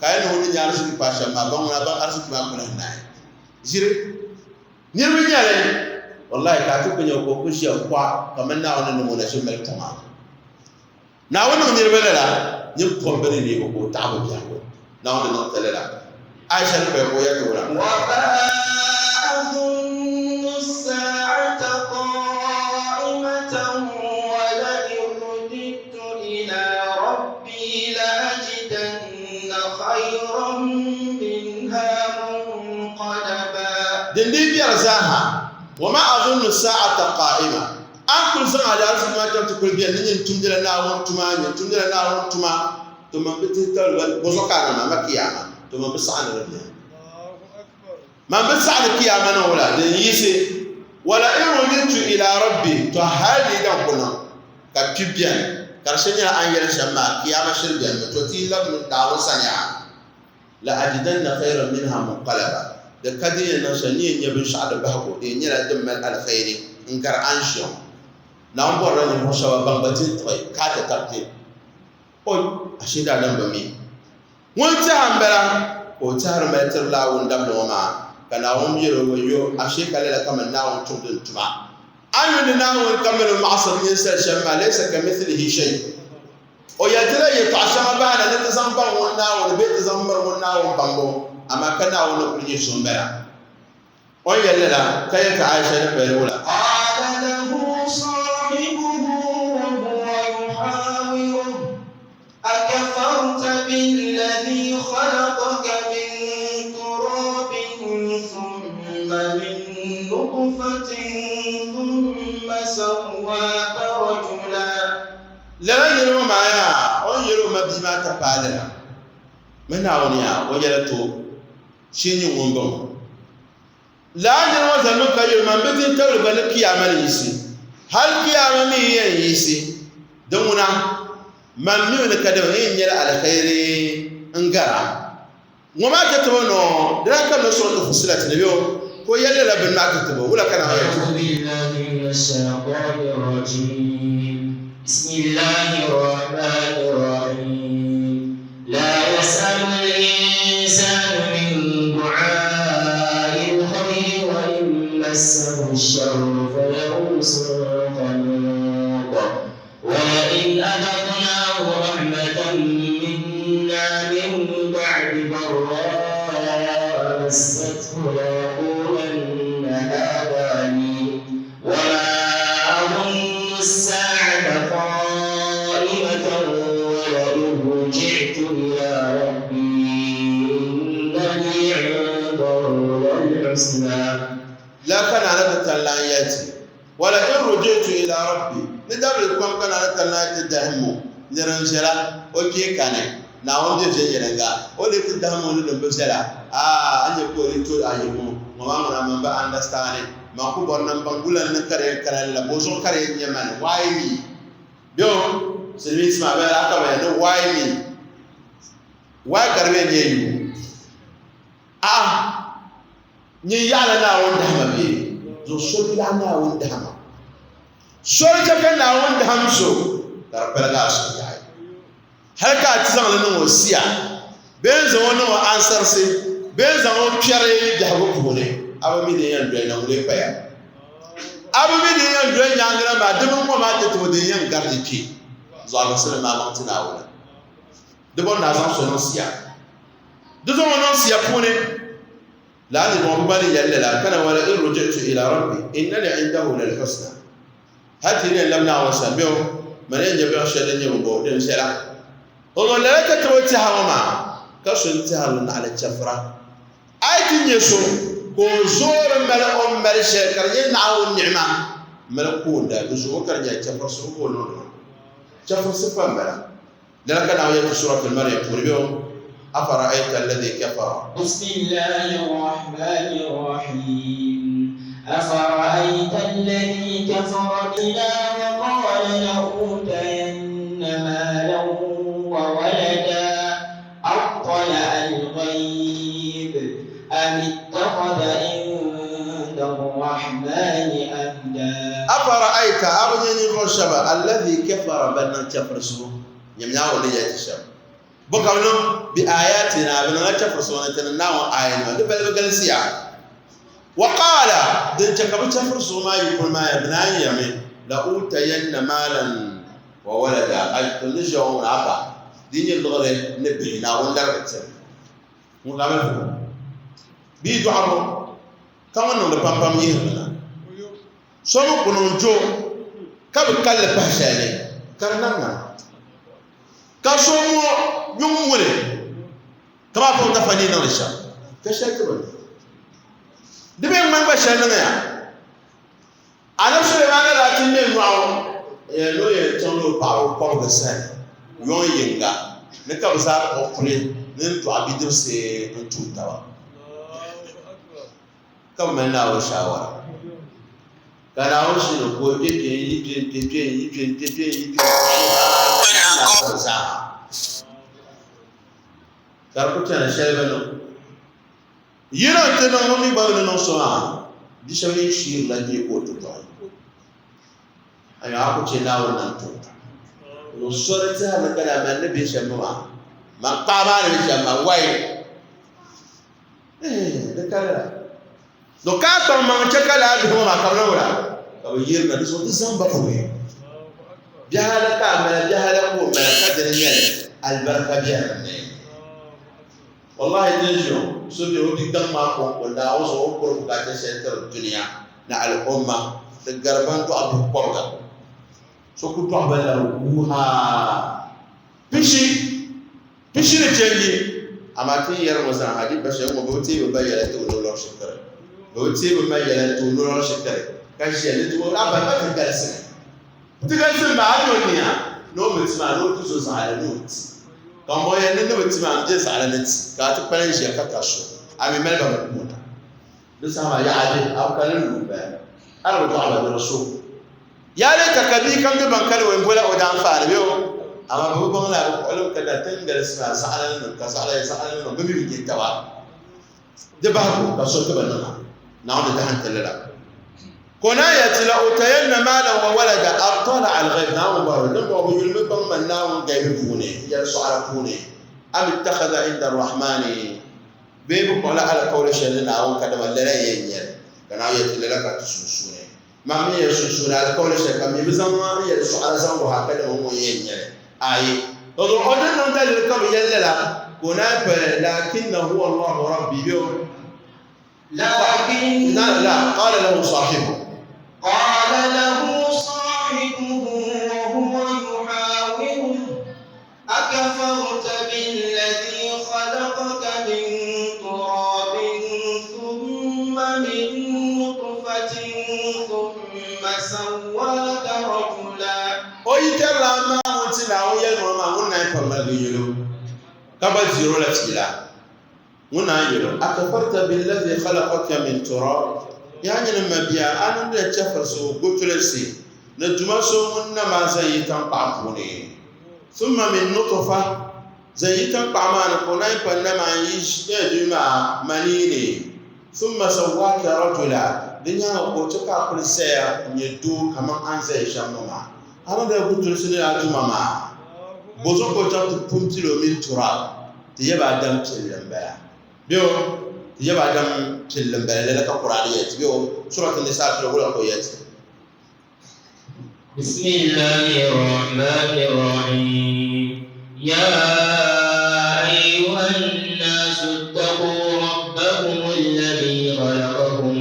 Ka a yi niŋ o ni nya ariziki paai shɛm maa, baŋ ŋuna baŋ ariziki maa ku lahi naai. Ʒiri niriba nyɛli, wallahi ka a ti ku nya ka o ku ʒiya kɔha kamani Naawuni ni niŋ o na ʒi mali tɔŋ a. Naawuni niŋ niriba lala, nyin pom bɛ ni neeg o ka o taɣi bɛ biɛhigu. Naawuni niŋ ti lala. Aisha ni paya ka o yɛli ti wula? وما أظن الساعة قائمة ولئن رددت إلى ربي لأجدن خيرا منها منقلبا. Din dii biɛri zaaha, وما أظن الساعة قائمة. A ni kuli zaŋ a daarisiki maa chaŋ ti kuli beni ni nyin tumdila Naawuni tuma, nyin tumdila Naawuni tuma, to man bi tihi tabili ba, bɔzuɣu ka a niŋ maa? Ma kiyaama, to man bi saɣi ni di beni. Man bi saɣi ni kiyaama niŋ wula? Din yiɣisi, Wala in rudidtu ila rabbi, to hali di yi daŋ ku niŋ ka kpi beni, ka di shiri nyɛla a ni yɛli shɛm maa, kiyaama shiri benimi, to ti yi labimi Naawuni sani yaha. La ajidanna khayran minha munqalaba, di ka din yɛn niŋ shɛli ni yɛn nya binshɛɣu di bahigu di yɛn nyɛla din mali alkhairi n gari a ni ʒiya ŋɔ. Naawuni bɔrila ninvuɣ shɛba ban gba ti tiɣi ka a ti tabi kpe. Oi! Ashee daadam bi mi. Ŋun tɛha m-bala ka o tɛhiri mali tiri Naawuni dabili ŋɔ maa, ka Naawuni yɛl o, Wayyo! Ashee ka lala kaman Naawuni tumdi n tuma. A ni yuli Naawuni ka mali o maɣisiri ninsal shɛm maa, laysa kamithlihi shay. O yɛli ti la yɛtɔɣ shɛŋa bahi na ni ti zaŋ baŋ ŋun Naawuni bee ti zaŋ miri ŋun Naawuni baŋbu, amaa ka Naawuni ni kul nyɛ so m-bala. O ni yɛli lala ka yɛli ti Aisha ni pali wula? قال له صاحبه وهو يحاوره أكفرت بالذي خلقك من تراب ثم من نطفة ثم سواك رجلا. Lala niriba ŋɔ maa yaa, o ni yɛli o mabia maa ka paai lala, Mi Naawuni yaa, o yɛla ti o, shee nyɛ ŋun bɔŋɔ. Lala niriba ŋɔ zanimi ka yɛli, Man bi tin tabili gba ni Kiyaama ni yiɣisi, hal Kiyaama mi yi yɛn yiɣisi, di ŋuna, man mi mi ni kadama n yɛn nyɛla aliheri n-gar a. Ŋɔ maa ti tibo noo, di daa kamina Suratu Fussilat ni bɛ o ka o yɛli lala bini maa ti tibo, wula ka Naawuni yɛli ti o? أعوذ بالله من الشيطان الرجيم بسم الله الرحمن الرحيم لا يسأل الإنسان من دعاء الخير وإن مسه الشر فيئوس قنوط ولئن أذقناه رحمة منا من بعد ضراء مسته ليقولن هذا لي وما أظن الساعة قائمة ولئن رجعت إلى ربي إن لي عنده للحسنى. La ka naana ti tali lan yɛli ti, Wala in ruji'tu ila rabbi, ni dabili kom ka naana tali lan ti dahimmu, nir n viɛla, o kpee kani, Naawuni be viɛnyɛliŋga, o lee ti dahim o ni din bi viɛla, aah, a nya ka o lee to ayirimo, ŋɔ maa ŋuna man bi andastani, man ku bɔri ni m baŋ wula n-niŋ ka di yɛn kana lala, bɔzuɣu ka di yɛn nyɛ mani, why me? Bɛ o, silimiinsi maa bɛ daa ka bɛ yɛn ni why me? Why ka di yɛn nyɛ you? Aah! Nyin yaɣila Naawuni dahama bee? Zuɣu so bi yaɣi Naawuni dahama. Soli chɛ ka Naawuni daham so ka di paligi a suhu yaɣi. Hal ka a ti zaŋ li niŋ o sia bee n-zaŋ o niŋ o ansarisi bee n-zaŋ o kpɛri biɛhigu puuni, a bi mi din yɛn doli na ŋuni paya. A bi mi din yɛn doli nyaaŋa na maa, di mini ŋɔ maa ti tooi din yɛn gari di kpe. Zuɣulisili maa maŋ ti Naawuni. Di bɔri ni a zaŋ so niŋ sia. Di zaŋ o niŋ sia puuni. Lala niriba ŋɔ bɛ gba ni yɛli lala, Kana wala in ruji'tu ila Rabbi inna li indahu lal husna. Hal ti yi ni yɛn labi Naawuni sani bɛ o, mani yɛn nya biɛɣu shɛli din nyɛ bɛ din viɛla. O ŋɔ lala ka tiri o tɛha ŋɔ maa, ka so n-tɛhiri li naɣila chɛfura. A yi ti nya so ka o zoori mali o ni mali shɛli ka di nyɛ Naawuni ni'ima mali koonda, di zuɣu ka di nyɛla chɛfurisigu ka o niŋdi maa. Chɛfurisi pa m-bala. Lala ka Naawuni yɛli ti Suratul Maryam puuni bɛ o, Afara'ayta alladhi kafara. Bismillahi r-Rahmani r-Rahim. Afara'ayta alladhi kafara bina wa qala la'utayanna maalan wa walada attala'a al-ghayb am ittakhadha inda r-Rahmani ahda. Afara'ayta, a bi nya ninvuɣ shɛba, alladhi kafara ban niŋ chɛfirisigu, nyam Naawuni ni yɛli ti shɛm. Bɔ ka bɛ niŋ? Bi aayatina, bɛ niŋla chɛfurisi ŋɔ ni ti ni Naawuni aayanima, di balibu galisiya. Wa qaala, din chɛ ka bɛ chɛfurisi ŋɔ maa yi kuli maa ya, bɛ naan yɛrimi, La uutayanna maalan wa walada, ai, to ni ʒiya ŋɔ ŋuna a ba, di yi nyɛ liɣiri ni bihi, Naawuni larigi ti li. Ŋun ka mali vuhim bia dɔɣibu ka ŋun niŋdi pampam yihiri li na. So mi ku niŋ jo ka bi kalli pahi shɛli ni ka di nam na. Ka so ŋɔ yuŋ muli ka maa pun dafa ni niŋdi shɛm ka shɛli ti bi niŋ. Di mi ŋmani gba shɛli niŋya. Anabi Sulemaana daa ti ŋme nyɔɣu n-yɛli ni o yɛn chaŋ ni o paɣiba kɔbigi sani yuŋ yiŋga ni ka bɛ zaa kpuɣi kuli ni n-dɔɣi bidibisi n-tuhi taba. Ka bɛ mali Naawuni shaawara. Ka Naawuni shii ni ka o kpe kpe n-yi kpe n-kpe kpe n-yi kpe n-kpe kpe n-yi kpe n-kpe hal zaa. Ka di ku chana shɛli bi niŋ. Yino n-ti niŋ ŋun mi gba bi ni niŋ so maa, bia shɛba yi sheerila bee ka o ti dɔɣi. Amaa a ku chɛ Naawuni nam ti o. O soli tɛha ni ka daa mani ni be shɛm maa, man paɣa maa ni be shɛm maa, wai! Di ka lala. To ka a kpaŋ maŋ chɛ ka lala bihi ŋɔ maa ka bɛ niŋ wula? Ka bɛ yirina, di zuɣu di zaŋ ba puhi. Bihi ala ka a mali, bihi ala ka o mali, ka dini nyɛli alibarika be dinni. Wallahi din ʒiya ŋɔ, so be o bi gaŋ maa kɔŋko Naawuni zuɣu o ni kuri bukaata shɛli tiri dunia ni al'umma di gari ban dɔɣi bihi kɔbiga. So ku dɔɣi ba labi wuuhaa pishi pishi ni chenji. Amaa ti ni yɛri ŋɔ zaa ha di pa shɛli ŋɔ bɛ bi teei bɛ ba yɛla ti o nolɔri shikiri. Bɛ bi teei bɛ ma yɛla n-ti o nolɔri shikiri ka ʒiya ni ti o a ba ba ti galisimi. Ti galisim maa a ni o niya ni o mi ti maa ni o ti zo zaɣili ni o ti. Ka m bɔŋɔ yɛli ni ni bi ti maa m be zaɣili ni ti ka a ti kpalim ʒiya ka ka so a mi mali ba mi kuuna. Di saha maa yaɣa bɛ a bi kali n-lu m-bala. A ni bi dɔɣi ba ni di so. Yaa leei ka ka bia kam be ban kali o n-bola o daanfaani bee o amaa bɛ bi baŋ lala bɛ kpuɣili mi ka daa ti ni galisi maa zaɣili ni niŋ ka zaɣili zaɣili ni niŋ bɛ mi bi je taba. Di bahigu ka so ti bi niŋ a. Naawuni di dahin ti lala. Ka o naan yɛli ti la utayanna maalan wa walada attala al-ghayb Naawuni bɔhiri din bɔŋɔ bɛ yuli mi baŋ man Naawuni gaibi puuni yɛli sɔɣira puuni am ittakhadha inda ar-rahmani bee bɛ kpuɣila alikauli shɛli ni Naawuni kadama lala n-yɛn nyɛli ka Naawuni yɛli ti lala ka ti sunsuuni Man mi yɛli sunsuuni alikauli shɛli ka mi bi zaŋ n yɛli sɔɣira zaŋ wuhi a kadama ŋɔ n-yɛn nyɛli ayi. O zuɣu o ni niŋ daliri ka bɛ yɛli lala ka o naan pali lakinna huwa Allahu Rabbi bee o Lakin la la qala lahu sahibuhu. Qala lahu sahibuhu wa huwa yuhawiruhu akafarta billadhi khalaqaka min turabin thumma min nutfatin thumma sawwaka rajula. O yi tɛrila a maa ŋun ti Naawuni yɛlimaŋli maa ŋun naan pa ŋmaligi yɛl o, ka gba deer o la fiila. Ŋun naan yɛl o, Akafarta billadhi khalaqaka min turab, Yaa nyini m mabia, a niŋdila chɛfirisi o gutulisi ni Duuma so ŋun nam a zaŋ yi taŋkpaɣu puuni, thumma min nutfa, zaŋ yi taŋkpaɣu maa ni ka o naan pa nam a n-yi di maa manii ni, thumma sawwaka rajula, di nyaaŋa ka o chɛ ka a kuli zaya n-nyɛ doo kaman a ni zaya shɛm ŋɔ maa. A niŋdila gutulisi ni a Duuma maa? Bɔzuɣu ka o chaŋ ti pun pili o min turab? Ti yaba Adam pilli m-bala. Bɛ o, ti yaba Adam pilli m-bala, lala ka Kur'aani yɛli ti. Bɛ o, Surat An-Nisa pili wula ka o yɛli ti? بسم الله الرحمن الرحيم يا أيها الناس اتقوا ربكم الذي خلقكم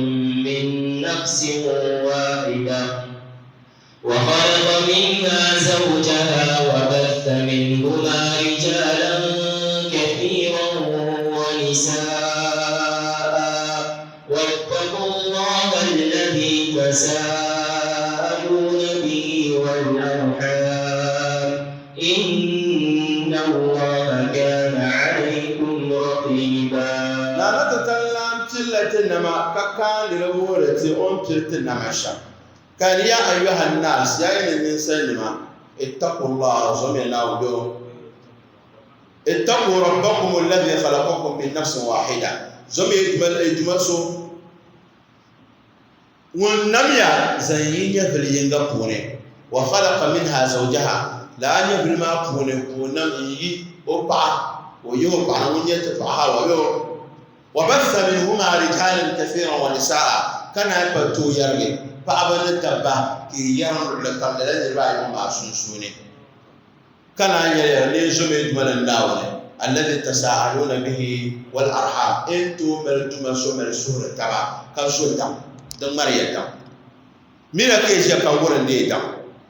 من نفس واحدة وخلق منها زوجها وبث منهما رجالا كثيرا ونساء واتقوا الله الذي تساءلون به والأرحام إن الله كان عليكم رقيبا. Lala ti tali lahi pilila ti nama ka kaandi li wuhiri ti o ni pili ti nama shɛm. Ka ni ya ayyuha nnaas, yaa yinim ninsalinima, ittaqullaha, zomiya Naawuni bee o, ittaqu rabbakum alladhi khalaqakum min nafsin wahida, zomiya yi Duuma so ŋun nam ya zaŋ yi nyɛvili yiŋga puuni, wa khalaqa minha zawjaha, lala nyɛvili maa puuni ka o nam n-yi o paɣa ka o yihi o paɣa na ŋun nyɛ ti paɣa Hawa bee o Wa batha minhuma rijaalan kathiran wa nisaa, ka naan pa tooi yɛrigi paɣaba ni dabba ka yi yɛrim luɣili kam lala niriba ayi ŋɔ maa sunsuuni. Ka naan yɛli ya, Lee zomi yi Duuma ni Naawuni, alladhi tasa'aluuna bihi wal arham, n tooi mali Duuma so mali suhuri taba ka zo daŋ, di ŋmari ya daŋ. Mira ka yi ʒiya ka wurim leei daŋ.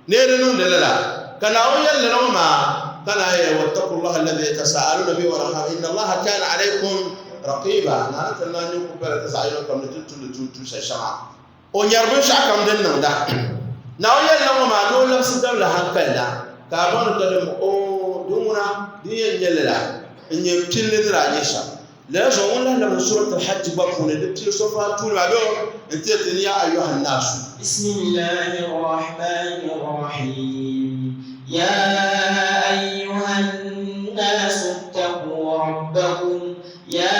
Ni di niŋdi lala, ka Naawuni yɛli lala ŋɔ maa, ka naan yɛli, Wattaqullaha alladhi tasa'aluna bihi wal arham, inna Allaha kana alaykum raqiba. Naawuni ti lan nyɛ ku pala ti zaɣ yino kam ni ti ni tumdi tuun tusa shɛŋa. O nyari binshɛɣu kam din niŋda. Naawuni yɛli lala ŋɔ maa ni o labisi dabili hankali na, ka a baŋ ni ka di mi, Oo, di ŋuna, din yɛn nyɛ lala n-nyɛ m pilli ni daa nyɛ shɛm. Lala zuɣu ŋun lahi labisi Surat Al-Hajj gba puuni di pili sɔfa tuuli maa bee n-ti ti ni ya ayyuha n-naasu. Bismillahi r-Rahmani r-Rahim. Ya ayyuha n-naasu ittaqu rabbakum. Ya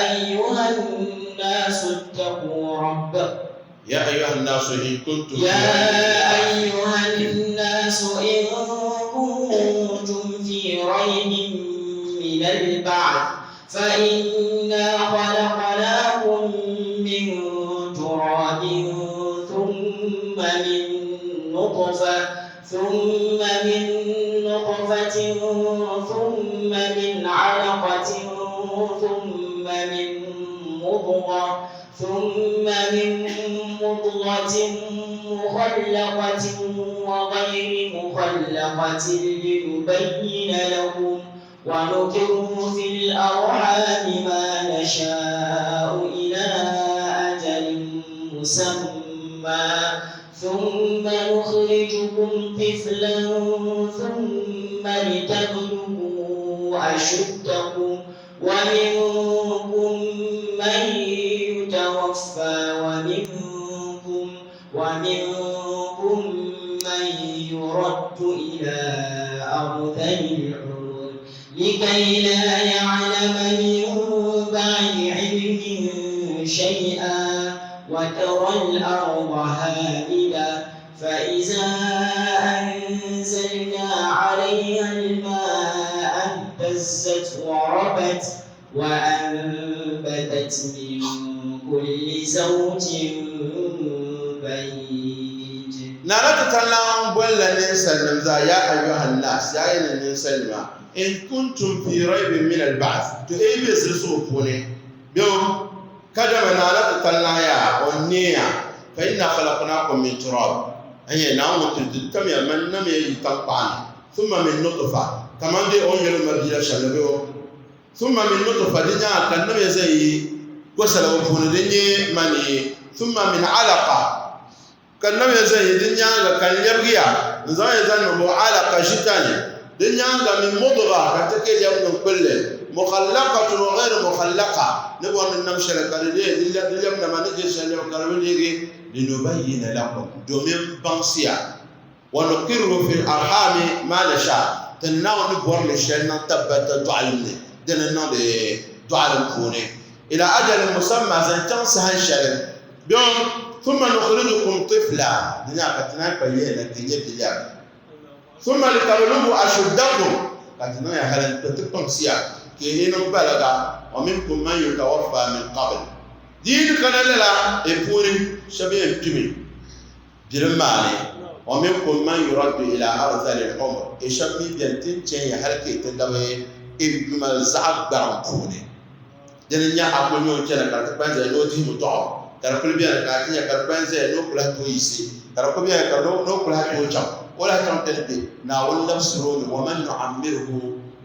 ayyuha n-naasu ittaqu rabbakum. Ya ayyuha n-naasu in kuntum fi Ya ayyuha n-naasu in kuntum fi raybin min al-ba'th fa inna khalaqnakum min turabin thumma min nutfa thumma min nutfatin thumma min 'alaqatin thumma min mudghah ثم من مضغة مخلقة وغير مخلقة لنبين لكم ونقر في الأرحام ما نشاء إلى أجل مسمى ثم نخرجكم طفلا ثم لتبلغوا أشدكم ومنكم من يتوفى ومنكم من يرد إلى أرذل العمر لكي لا يعلم من بعد علم شيئا وترى الأرض هامدة فإذا أنزلنا عليها الماء اهتزت وربت وأنبتت من كل زوج بهيج. Nana ti talaŋ bolila ninsalinim zaa, Ya ayyuhan nas, yaa yinim ninsalinima, in kuntum fi raybin min al-ba'th, to yi be zilisigu puuni, bɛ Kadama Nana ti talaŋ ya, o neeya, fa inna khalaqnakum min turab, n-yɛn Naawuni ŋun tiri ti tamya man namya yi taŋkpaɣu ni, thumma min nutfa, kaman bɛ o ni yɛli o mabia la shɛm la bɛ o. Thumma min nutfa, di nyaaŋa ka nam ya zaŋ yi gosaligu puuni din nyɛ mani, thumma min alaqa, ka nam ya zaŋ yi di nyaaŋa ka n lɛbigi ya n-zaŋ ya zaŋ niŋ bo alaqa ʒitani, di nyaaŋa min mudgha, ka ti ka lɛbi niŋ kpulli, mukhallaqatun wa ghayri mukhallaqa, ni bɔri ni nam shɛli ka di leei di lɛbi nama ni je shɛli lɛbi ka di bi leegi, linubayyina lakum, domin baŋsiya. Wa nuqirru fil arhami ma nasha, ti ni Naawuni ni bɔri ni shɛli niŋ tabbata dɔɣilim ni, di ni niŋdi dɔɣilim puuni, ila ajalin musamma, zaŋ chaŋ saha shɛli, bɛ thumma nukhrijukum tifla, di nyɛla ka ti naan kpa yihi na nti nyɛ biliɛri, thumma litablugu ashuddakum, ka ti niŋ ya hali n-kpi ti kpaŋsiya ka yi niŋ balaga, wa minkum man yutawaffa min qabl, di yi ni kana lala yi puuni shɛba yɛn kpimi. Bilim maa ni, wa minkum man yuraddu ila arzalil umr, e shɛba mi beni ti ni chɛn ya hali ka yi ti labi e yuma zaɣ gbariŋ puuni. Dini n-nyɛ a kuli nya o chana ka di ti kpa n-zaya ni o dihimi dɔɣu, ka di kuli beni ka a ti nya ka di kpa n-zaya ni o ku lahi tooi yiɣisi, ka di kuli beni ka ni o ku lahi tooi chaŋ, o lahi chaŋ ti ni be Naawuni labisiri o mi, wa man nu'ammirhu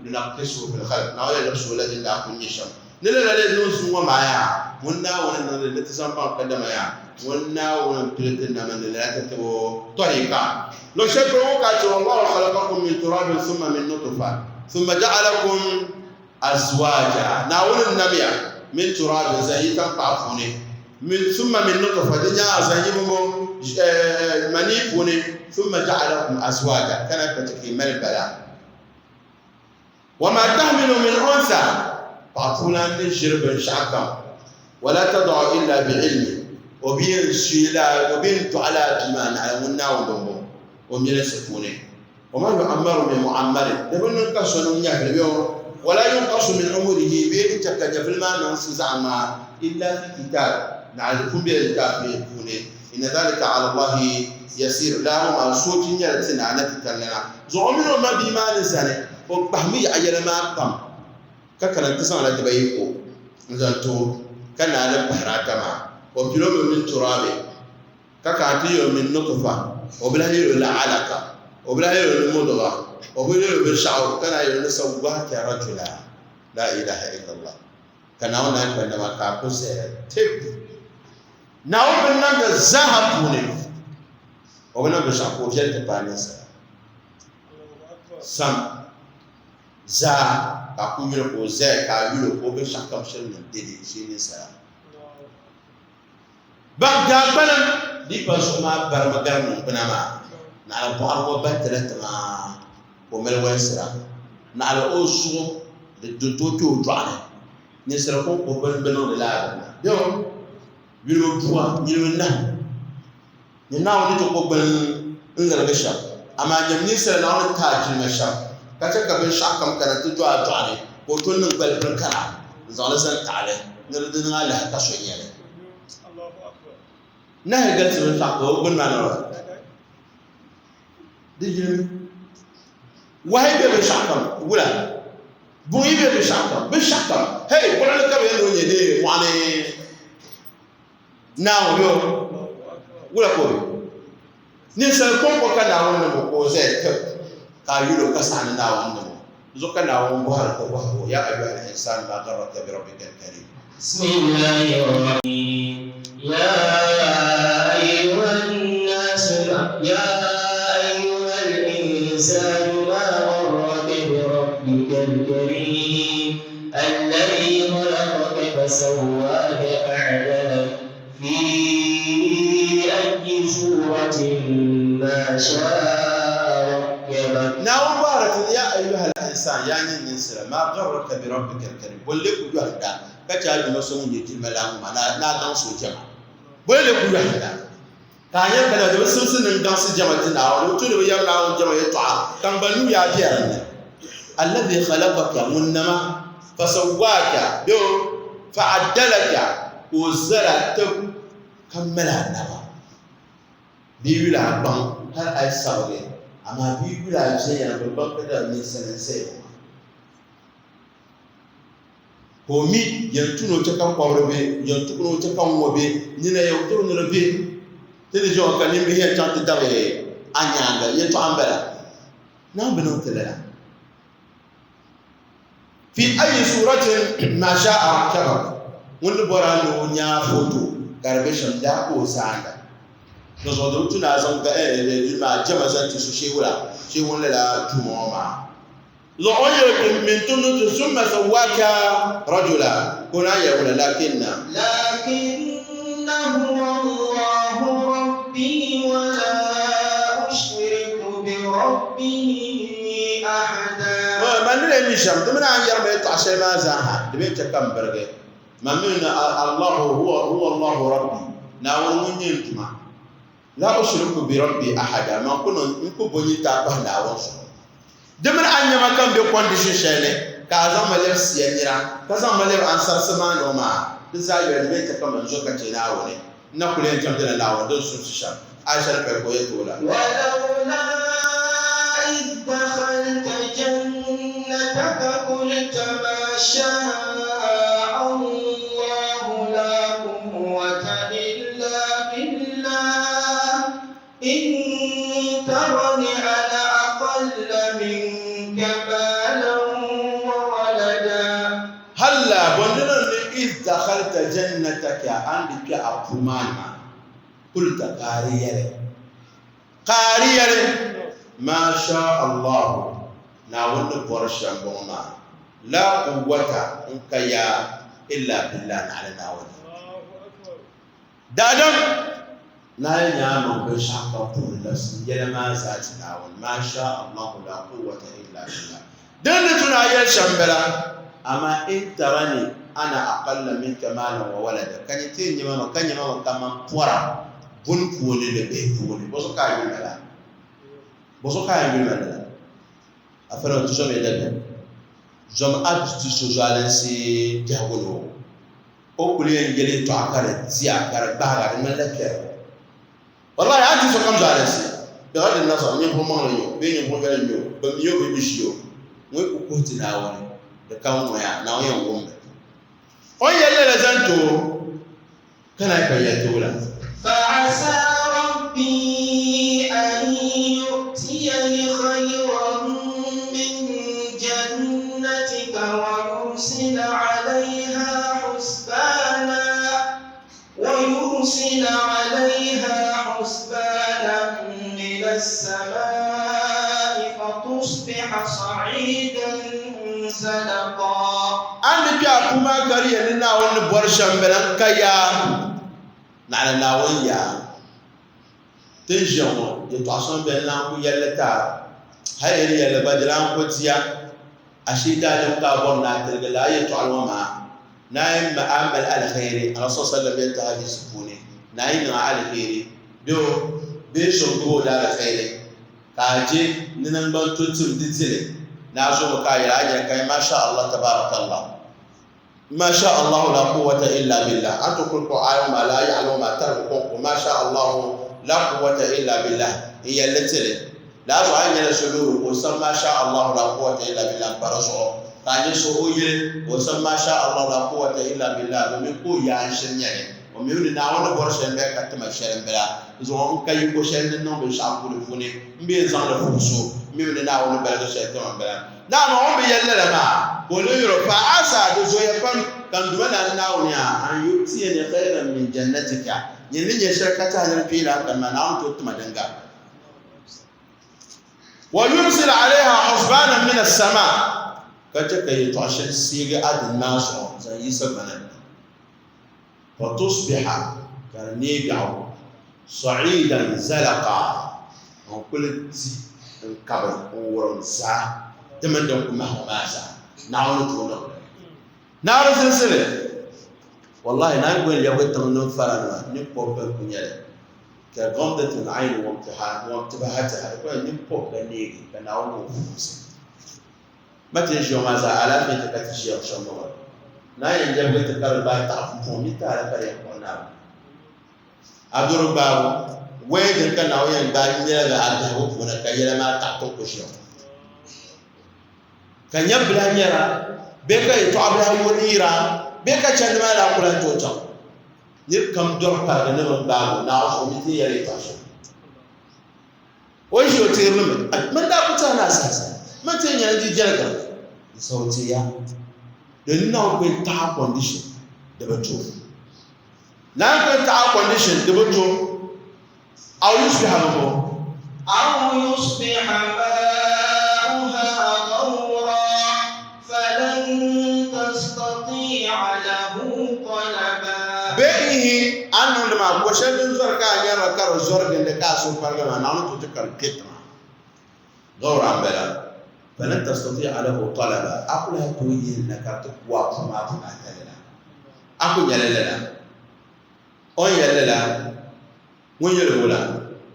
nunakkisuhu fil khalq, Naawuni yɛn labisi o la din daa kuli nyɛ shɛm. Ni lala lee niŋ zuŋɔ maa yaa, ŋun Naawuni niŋdi ni ti zaŋ baŋ kadama yaa, ŋun Naawuni m-pili ti nama ni lala ti tib o tɔhiika. Luɣ shɛli polo ŋɔ ka a chɛ, Wallahu khalaqakum min turabin summa min nutfa summa ja'alakum azwaja, Naawuni n-nam ya min turabin zaŋ yi taŋkpaɣu puuni, min summa min nutfa di nyaaŋa zaŋ yi bɔŋɔ manii puuni, summa ja'alakum azwaja ka naan kpa chɛ ka yi mali bala. Wama tahmilu min unsa, paɣa puulan ni ʒiri binshɛɣu kam, wala tadau illa bi ilmi, o bi yɛn suila, o bi yɛn dɔɣila bia maa naɣila ŋun Naawuni bɔmbɔŋɔ o milinsi puuni. Wa ma yu'ammaru min mu'ammarin, di bi niŋ ka so niŋ nyɛvili bee wa la yunqasu min umurihi bee di chɛ ka nyɛvili maa niŋ si zaɣ ŋmaa illa fi kitaab, naɣila di pun bela litaafi puuni. Inna dhalika ala Allahi yasir, lala ŋɔ maa soochi nyɛla ti naa na titalilana zuɣu. O mini o mabia maa ni zani, o kpahimi yaɣa yɛla maa pam ka kana nti zaŋla dibayi ko n-zaŋ ti o ka naai din pahiri ata maa. O pili o mi min turaabi ka kana ti yɛl o min nutfa, o bi lahi yɛl o la alaka, o bi lahi yɛl o ni mudga, o bi yɛl o binshɛɣu ka naan yɛl o ni sawwaka rajula. La ilaha illallah. Ka Naawuni naan kpa nama ka a ku zaya tip. Naawuni binnamda zaaha puuni, o bi niŋ binshɛɣu ka o viɛli ti paai ninsala. Sam zaa ka a ku yuli ka o zaya ka a yuli o ka o binshɛɣu kam shiri niŋ dede shee ninsala. Ban daa kpalim di pa zuɣu maa barimi gari niŋgbuna maa, naɣila bɔɣiri ŋɔ bahi tila tiŋa ka o mali walisira, naɣila o zuɣu di di tooi kpe o dɔɣu ni. Ninsala kɔŋko bi bi niŋdi lala bini maa. Bɛ yulimi bua, yulimi nahu ni Naawuni ni ti ko gbuni n-ŋirigi shɛm. Amaa nyam ninsala Naawuni ni ti a jilima shɛm, ka chɛ ka binshɛɣukam kana ti do a dɔɣu ni, ka o tooi niŋ gbali biri kara n-zaŋ li zaŋ taɣi li ni di di niŋ alaha ka so nya li. Nahi galisi binshɛɣu ka o gbuni maa niŋ di yilimi. Wahi be binshɛɣukam wula, buŋ yi be binshɛɣukam, binshɛɣukam, hei, buɣili ka bɛ yɛn ni o nya dee mɔɣuni. Naawuni yo, wula ka o be? Ninsal kɔŋko ka Naawuni niŋ o ka o zaya tib ka a yul o ka saɣi ni Naawuni niŋ o. Di zuɣu ka Naawuni bɔhiri ka bɔhig o, Ya ayyuhal insan ma garraka bi rabbika al-karim. Bismillahirrahmanirrahim. Ya ayyuhan nas, ya ayyuhal insanu ma garraka bi rabbika al-karim. Alladhi khalaqaka fasawwaka fa'adalak fi ayyi suratin ma sha'a rakkabak. Naawuni bɔhiri ti ni, Ya ayyuhal insan, yaa nyini ninsala, ma garraka bi rabbikal karim, bɔ n-lee ku yɔhinda ka chɛ a Duuma so ŋun nyɛ jilima lan ŋɔ maa ni a gaŋsi o jɛma? Bɔ n-lee ku yɔhinda ka a nya ka di bi simsi ni n gaŋsi jɛma ti Naawuni? Di bi tu ni bɛ yɛri Naawuni jɛma yɛtɔɣa ka n gba nuu yaa be a dinni. Alladhi khalaqaka, ŋun nam a, fasawwaka, bee fa'adalaka, ka o zal a tib ka mali a naba. Bɛ yi yuli a gbaŋ hal a yi sabigi, amaa bɛ yi yuli a viɛnyɛla bɛ baŋ ka dama ninsal n-zaya ŋɔ maa. Ka o mi yɛn tu ni o chɛ ka kɔbiri be, yɛn tu ni o chɛ ka ŋ-ŋɔ be, nina yɛn turi ni di be. Ti ni ʒiya ŋɔ ka nimbihi yɛn chaŋ ti dabi a nyaaŋa, yɛltɔɣa m-bala. Naawuni bi niŋ ti lala. Fi ayi suratin ma sha'a rakkabak, ŋun ni bɔri a ni o nya foto ka di be shɛm daa ka o zaanda. Di zuɣu di bi tu ni a zaŋ maa jɛma zaŋ ti so shee wula, shee ŋun lala tuuma ŋɔ maa. Zuɣu o yɛli ti min tumdi ti summa sawwaka rajula ka o naan yɛli wula lakinna. Lakinna huwa Allahu rabbi wa la ushriku bi rabbi ahada. Man ni lee mi shɛm, di mi naan yɛrimi yɛltɔɣa shɛli maa zaaha, di bee chɛ ka m birigi. Man mi ni Allahu huwa Allahu rabbi, Naawuni ŋun nyɛ n Duuma. La ushriku bi rabbi ahada, man ku niŋ, n ku bo nyintaa pahi Naawuni zuɣu. Di mini a nyama ka m be condition shɛli ni, ka a zaŋ ma lɛbi siya nira, ka zaŋ ma lɛbi ansarisi maani o maa, di zaa yoli di bee chɛ ka man zo ka chɛ Naawuni. N na kuli yɛn chaŋdila Naawuni din sumsi shɛm. Aisha ni pali ka o yɛl ti o la. Walawla idh dakhalta jannataka qulta ma sha'a Allahu la quwwata illa billah in tarani ana aqalla minka malan wa walada. Halla bɔndina ni idh dakhalta jannataka a ni di kpe a puu maa ni maa, qulta ka a di yɛli, ka a di yɛli, Maa shaa Allahu, Naawuni ni bɔri shɛm bɔŋɔ maa, la quwwata n ka yaa illa billah naɣila Naawuni. Daadam, Naai nya a maŋ binshɛɣu kam puuni labisi yɛla maa zaa ti Naawuni, Maa shaa Allahu la quwwata illa billah. Din ni tu ni a yɛli shɛm m-bala, amaa in tarani ana aqalla minka maalan wa walada, ka nyɛ ti yɛn nya ma mi, ka nya ma mi kaman pɔra buni puuni ni bihi puuni, bɔzuɣu ka a yuli ma lala? Bɔzuɣu ka a yɛn yuli ma lala? Afana ti zom ya dabiɛm. Zom a ti so zualinsi biɛhigu ni o. O kuli yɛn yɛli yɛltɔɣa ka di di a, ka di gbaag a, di ŋmanila piɛligu. Wallahi a ti sokam zualinsi, bighaddi nazar, ninvuɣ maŋli n-nyɛ o bee ninvuɣ yɛli n-nyɛ o, bɛ mi o bee bɛ ʒi o, ŋun ku kuhi ti Naawuni, di ka ŋ-ŋɔya, Naawuni yɛn wum li. O ni yɛli lala zaŋ ti o, ka naan pa yɛli ti o la. فعسى ربي أن يؤتيني خيرا من جنتك ويرسل عليها حسبانا ويرسل عليها حسبانا من السماء فتصبح صعيدا زلقا. A ni kpe a puu maa ka di yɛn ni Naawuni ni bɔri shɛm m-bala n-ka yaa, naɣila Naawuni yaa. Ti ni ʒiya ŋɔ, yɛtɔɣ shɛŋa beni lan ku yɛli li ti a, hal yi ni yɛli li gba di lan ku diya. Ashee daadam ka a bɔri ni a tiligi lala yɛtɔɣili ŋɔ maa, ni a yi a mali aliheri, Rasul sallam yɛli ti hadiisi puuni, ni a yi niŋ a aliheri bee bee so n-gbubi o daaliheri ka a je ni naŋgban to tim di dili, ni a zo mi ka a yɛli a nya ka yi masha Allah tabarakallah, masha Allahu la quwwata illa billah, a ni tooi kuli kpuɣi aaya ŋɔ maa lala yaɣili ŋɔ maa tarigi kɔŋko masha Allahu la quwwata illa billah n-yɛli li ti li. Lala zuɣu a yi nyɛla so loori ka o sabi Masha Allahu la quwwata illa billah m-pa di zuɣu, ka a nyɛ so o yili ka o sabi Masha Allahu la quwwata illa billah domin ka o yaa n-shiri nyɛ li. O mi ni Naawuni ni bɔri shɛli m-bala ka tima shɛli m-bala. Di zuɣu n ka yiko shɛli ni niŋ binshɛɣu puuni puuni m bee n-zaŋ li fuhi so, m mi ni Naawuni ni baligi shɛli tima m-bala. Naawuni o ni bi yɛli lala maa ka o ni yɛl o, Fa asa, di zoya pam ka n Duuma Naa Naawuni a an yu'tiyani khayran min jannatika, nyini ni nyɛ shɛli ka ti a ni di kpeela n kani maa, Naawuni tooi tima din gari. Wa yursil alayha husbanan min as-sama, ka chɛ ka yɛtɔɣ shɛli seegi a dini maa zuɣu zaŋ yi sagbana ni, fa tusbiha, ka di neei biɛɣu, sa'iidan zalaqa, n-kuli di n-kabi n-wurim zaa, di mini din ku mahi ŋɔ maa zaa, Naawuni tooi niŋ li. Naawuni zilisi li. Wallahi, Naawuni ku yɛn lɛbigi tiŋ niŋ faranima ni kɔbu bɛn ku nyɛ li. Ka ghamdatin ayn wamtibahatiha, di kuli nyin pɔbi ka neegi ka Naawuni ku fukumsi. Ma ti ni ʒiya ŋɔ maa zaa alaafee ti ka ti ʒiya shɛm ŋɔ maa. Naa yɛn lɛbigi ti ka di gbaai taɣi pumpɔŋɔ mini taali ka di yɛn kpuɣi Naawuni. A doro gbaabu, waya din ka Naawuni yɛn gbaai n-lɛbigi a biɛhigu puuni ka yɛla maa taɣi ti ku ʒiya ŋɔ. Ka nya bilahi nyɛra bee ka yɛtɔɣa bilahi yira bee ka chandi maa daa ku lahi tooi chaŋ. Nir kam dɔri parigi ni bɛ gbaag o, Naawuni zuɣu mi ti yɛli yɛtɔɣa shɛli. O yi ʒi o teeri li mi, Mani daa ku tɛhi ni a saha saha, mani ti yɛn nyɛla n di jɛrigira. Di saha o teeya, di ni Naawuni ku yɛn taɣi a condition, di bi to. Naawuni ku yɛn taɣi a condition, di bi to. Aw yusbiha bɛ bɔ. Aw yusbiha ma'uha ghawra falan tastati'a lahu talaba. Bee n-yihi a ni niŋdi maa ko shɛli din zɔri ka a nyari li ka di zɔri gindi ka a suhu parigi maa, Naawuni tooi ti ka di kpe tiŋa. Ghawra m-bala. Falan tastati'a lahu talaba. A ku lahi tooi yihi li na ka di ti ku a puu maa puuni a tali la. A ku nya li lala. O ni yɛli lala, ŋun yɛli o la.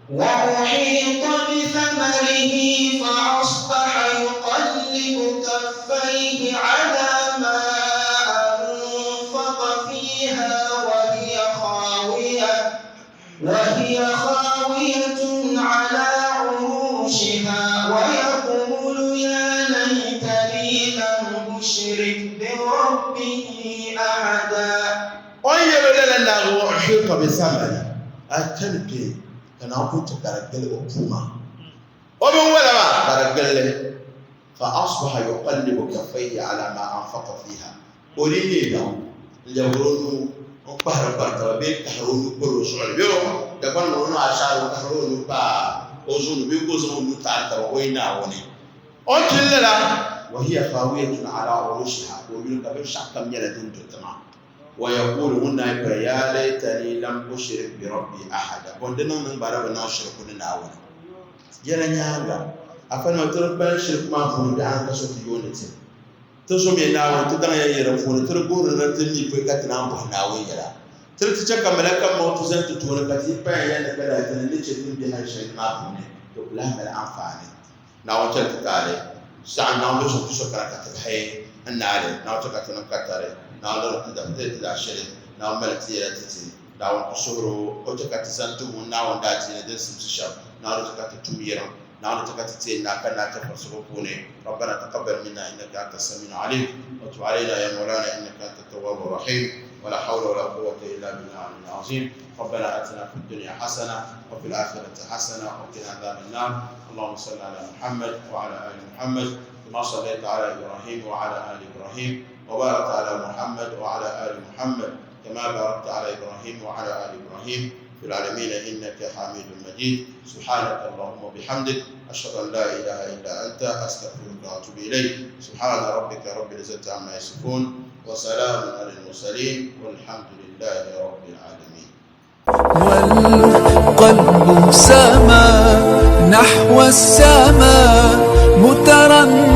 وأحيط بثمره فأصبح يقلب كفيه على ما أنفق فيها وهي خاوية وهي خاوية على عروشها ويقول يا ليتني لم أشرك بربي أحدا. O ni yɛl o lala naagi wa uhiita bi samari, a chani kpe ka Naawuni pun ti ka di gili o puu maa, o binwala maa ka di gili li. Fa asbaha yuqallibu kaffayhi ala ma anfaqa fiha, ka o dii neei daŋ n-lɛbigiri o nuu n-kpahiri kpari taba bee n-kahiri o nuu kpari o zuɣu ni bee o Dagbaŋ ni o niŋ ashaara o kahirila o nuu paai o zuɣu ni bee ka o zaŋ o nuu taɣiri taba o yi Naawuni o ni pili lala. Wa hiya khawiyatun ala urushiha, ka o yuli ka binshɛɣukam nyɛla din do tiŋa. Wa yaqulu, ŋun naai paya, Yaa laytani lam ushrik bi Rabbi ahada, bɔ n-di niŋ ni n gba di bi niŋ shiriku ni Naawuni. Yɛla nyaaŋa, afanima ti di kpalim shiriku maa puuni biɛɣuni ka so ti yooni ti. Ti zomiya Naawuni, ti daŋya yi di puuni, ti di guhiri ni ti mi pɔi ka ti naan bɔhi Naawuni yɛla. Ti di ti chɛ ka Malaka Mawtu zani ti tooni ka ti yi paya yɛli ni kpɛla ti ni ni chɛ ti ni be hal shɛli ni maa puuni, di ku lahi mali anfaani. Naawuni chɛli ti taali. Saɣim Naawuni ni so ti so kana ka ti bahi n-naai li, Naawuni chɛ ka ti niŋ katari, Naawuni niŋ ti ti zaɣ shɛli, Naawuni mali ti yɛla ti ti, Naawuni ti suhir o, o chɛ ka ti zani ti wum Naawuni daadiini din simsi shɛm, Naawuni chɛ ka ti tum yiriŋ, Naawuni chɛ ka ti teei Naa ka naai chɛfurisigu puuni, Rabbana taqabbal minna innaka anta samiul alim, wa tub alayna ya mawlana innaka anta tawwabur rahim, wa la hawla wa la quwwata illa billahi al-aliyyil azim, Rabbana atina fid dunya hasana wa fil akhirati hasana wa qina adhaban nar. اللهم صل على محمد وعلى آل محمد كما صليت على إبراهيم وعلى آل إبراهيم وبارك على محمد وعلى آل محمد كما باركت على إبراهيم وعلى آل إبراهيم في العالمين إنك حميد مجيد. سبحانك اللهم وبحمدك، أشهد أن لا إله إلا أنت، أستغفرك وأتوب إليك. سبحان ربك رب العزة عما يصفون، وسلام على المرسلين، والحمد لله رب العالمين. والقلب سما نحو السماء مترنما.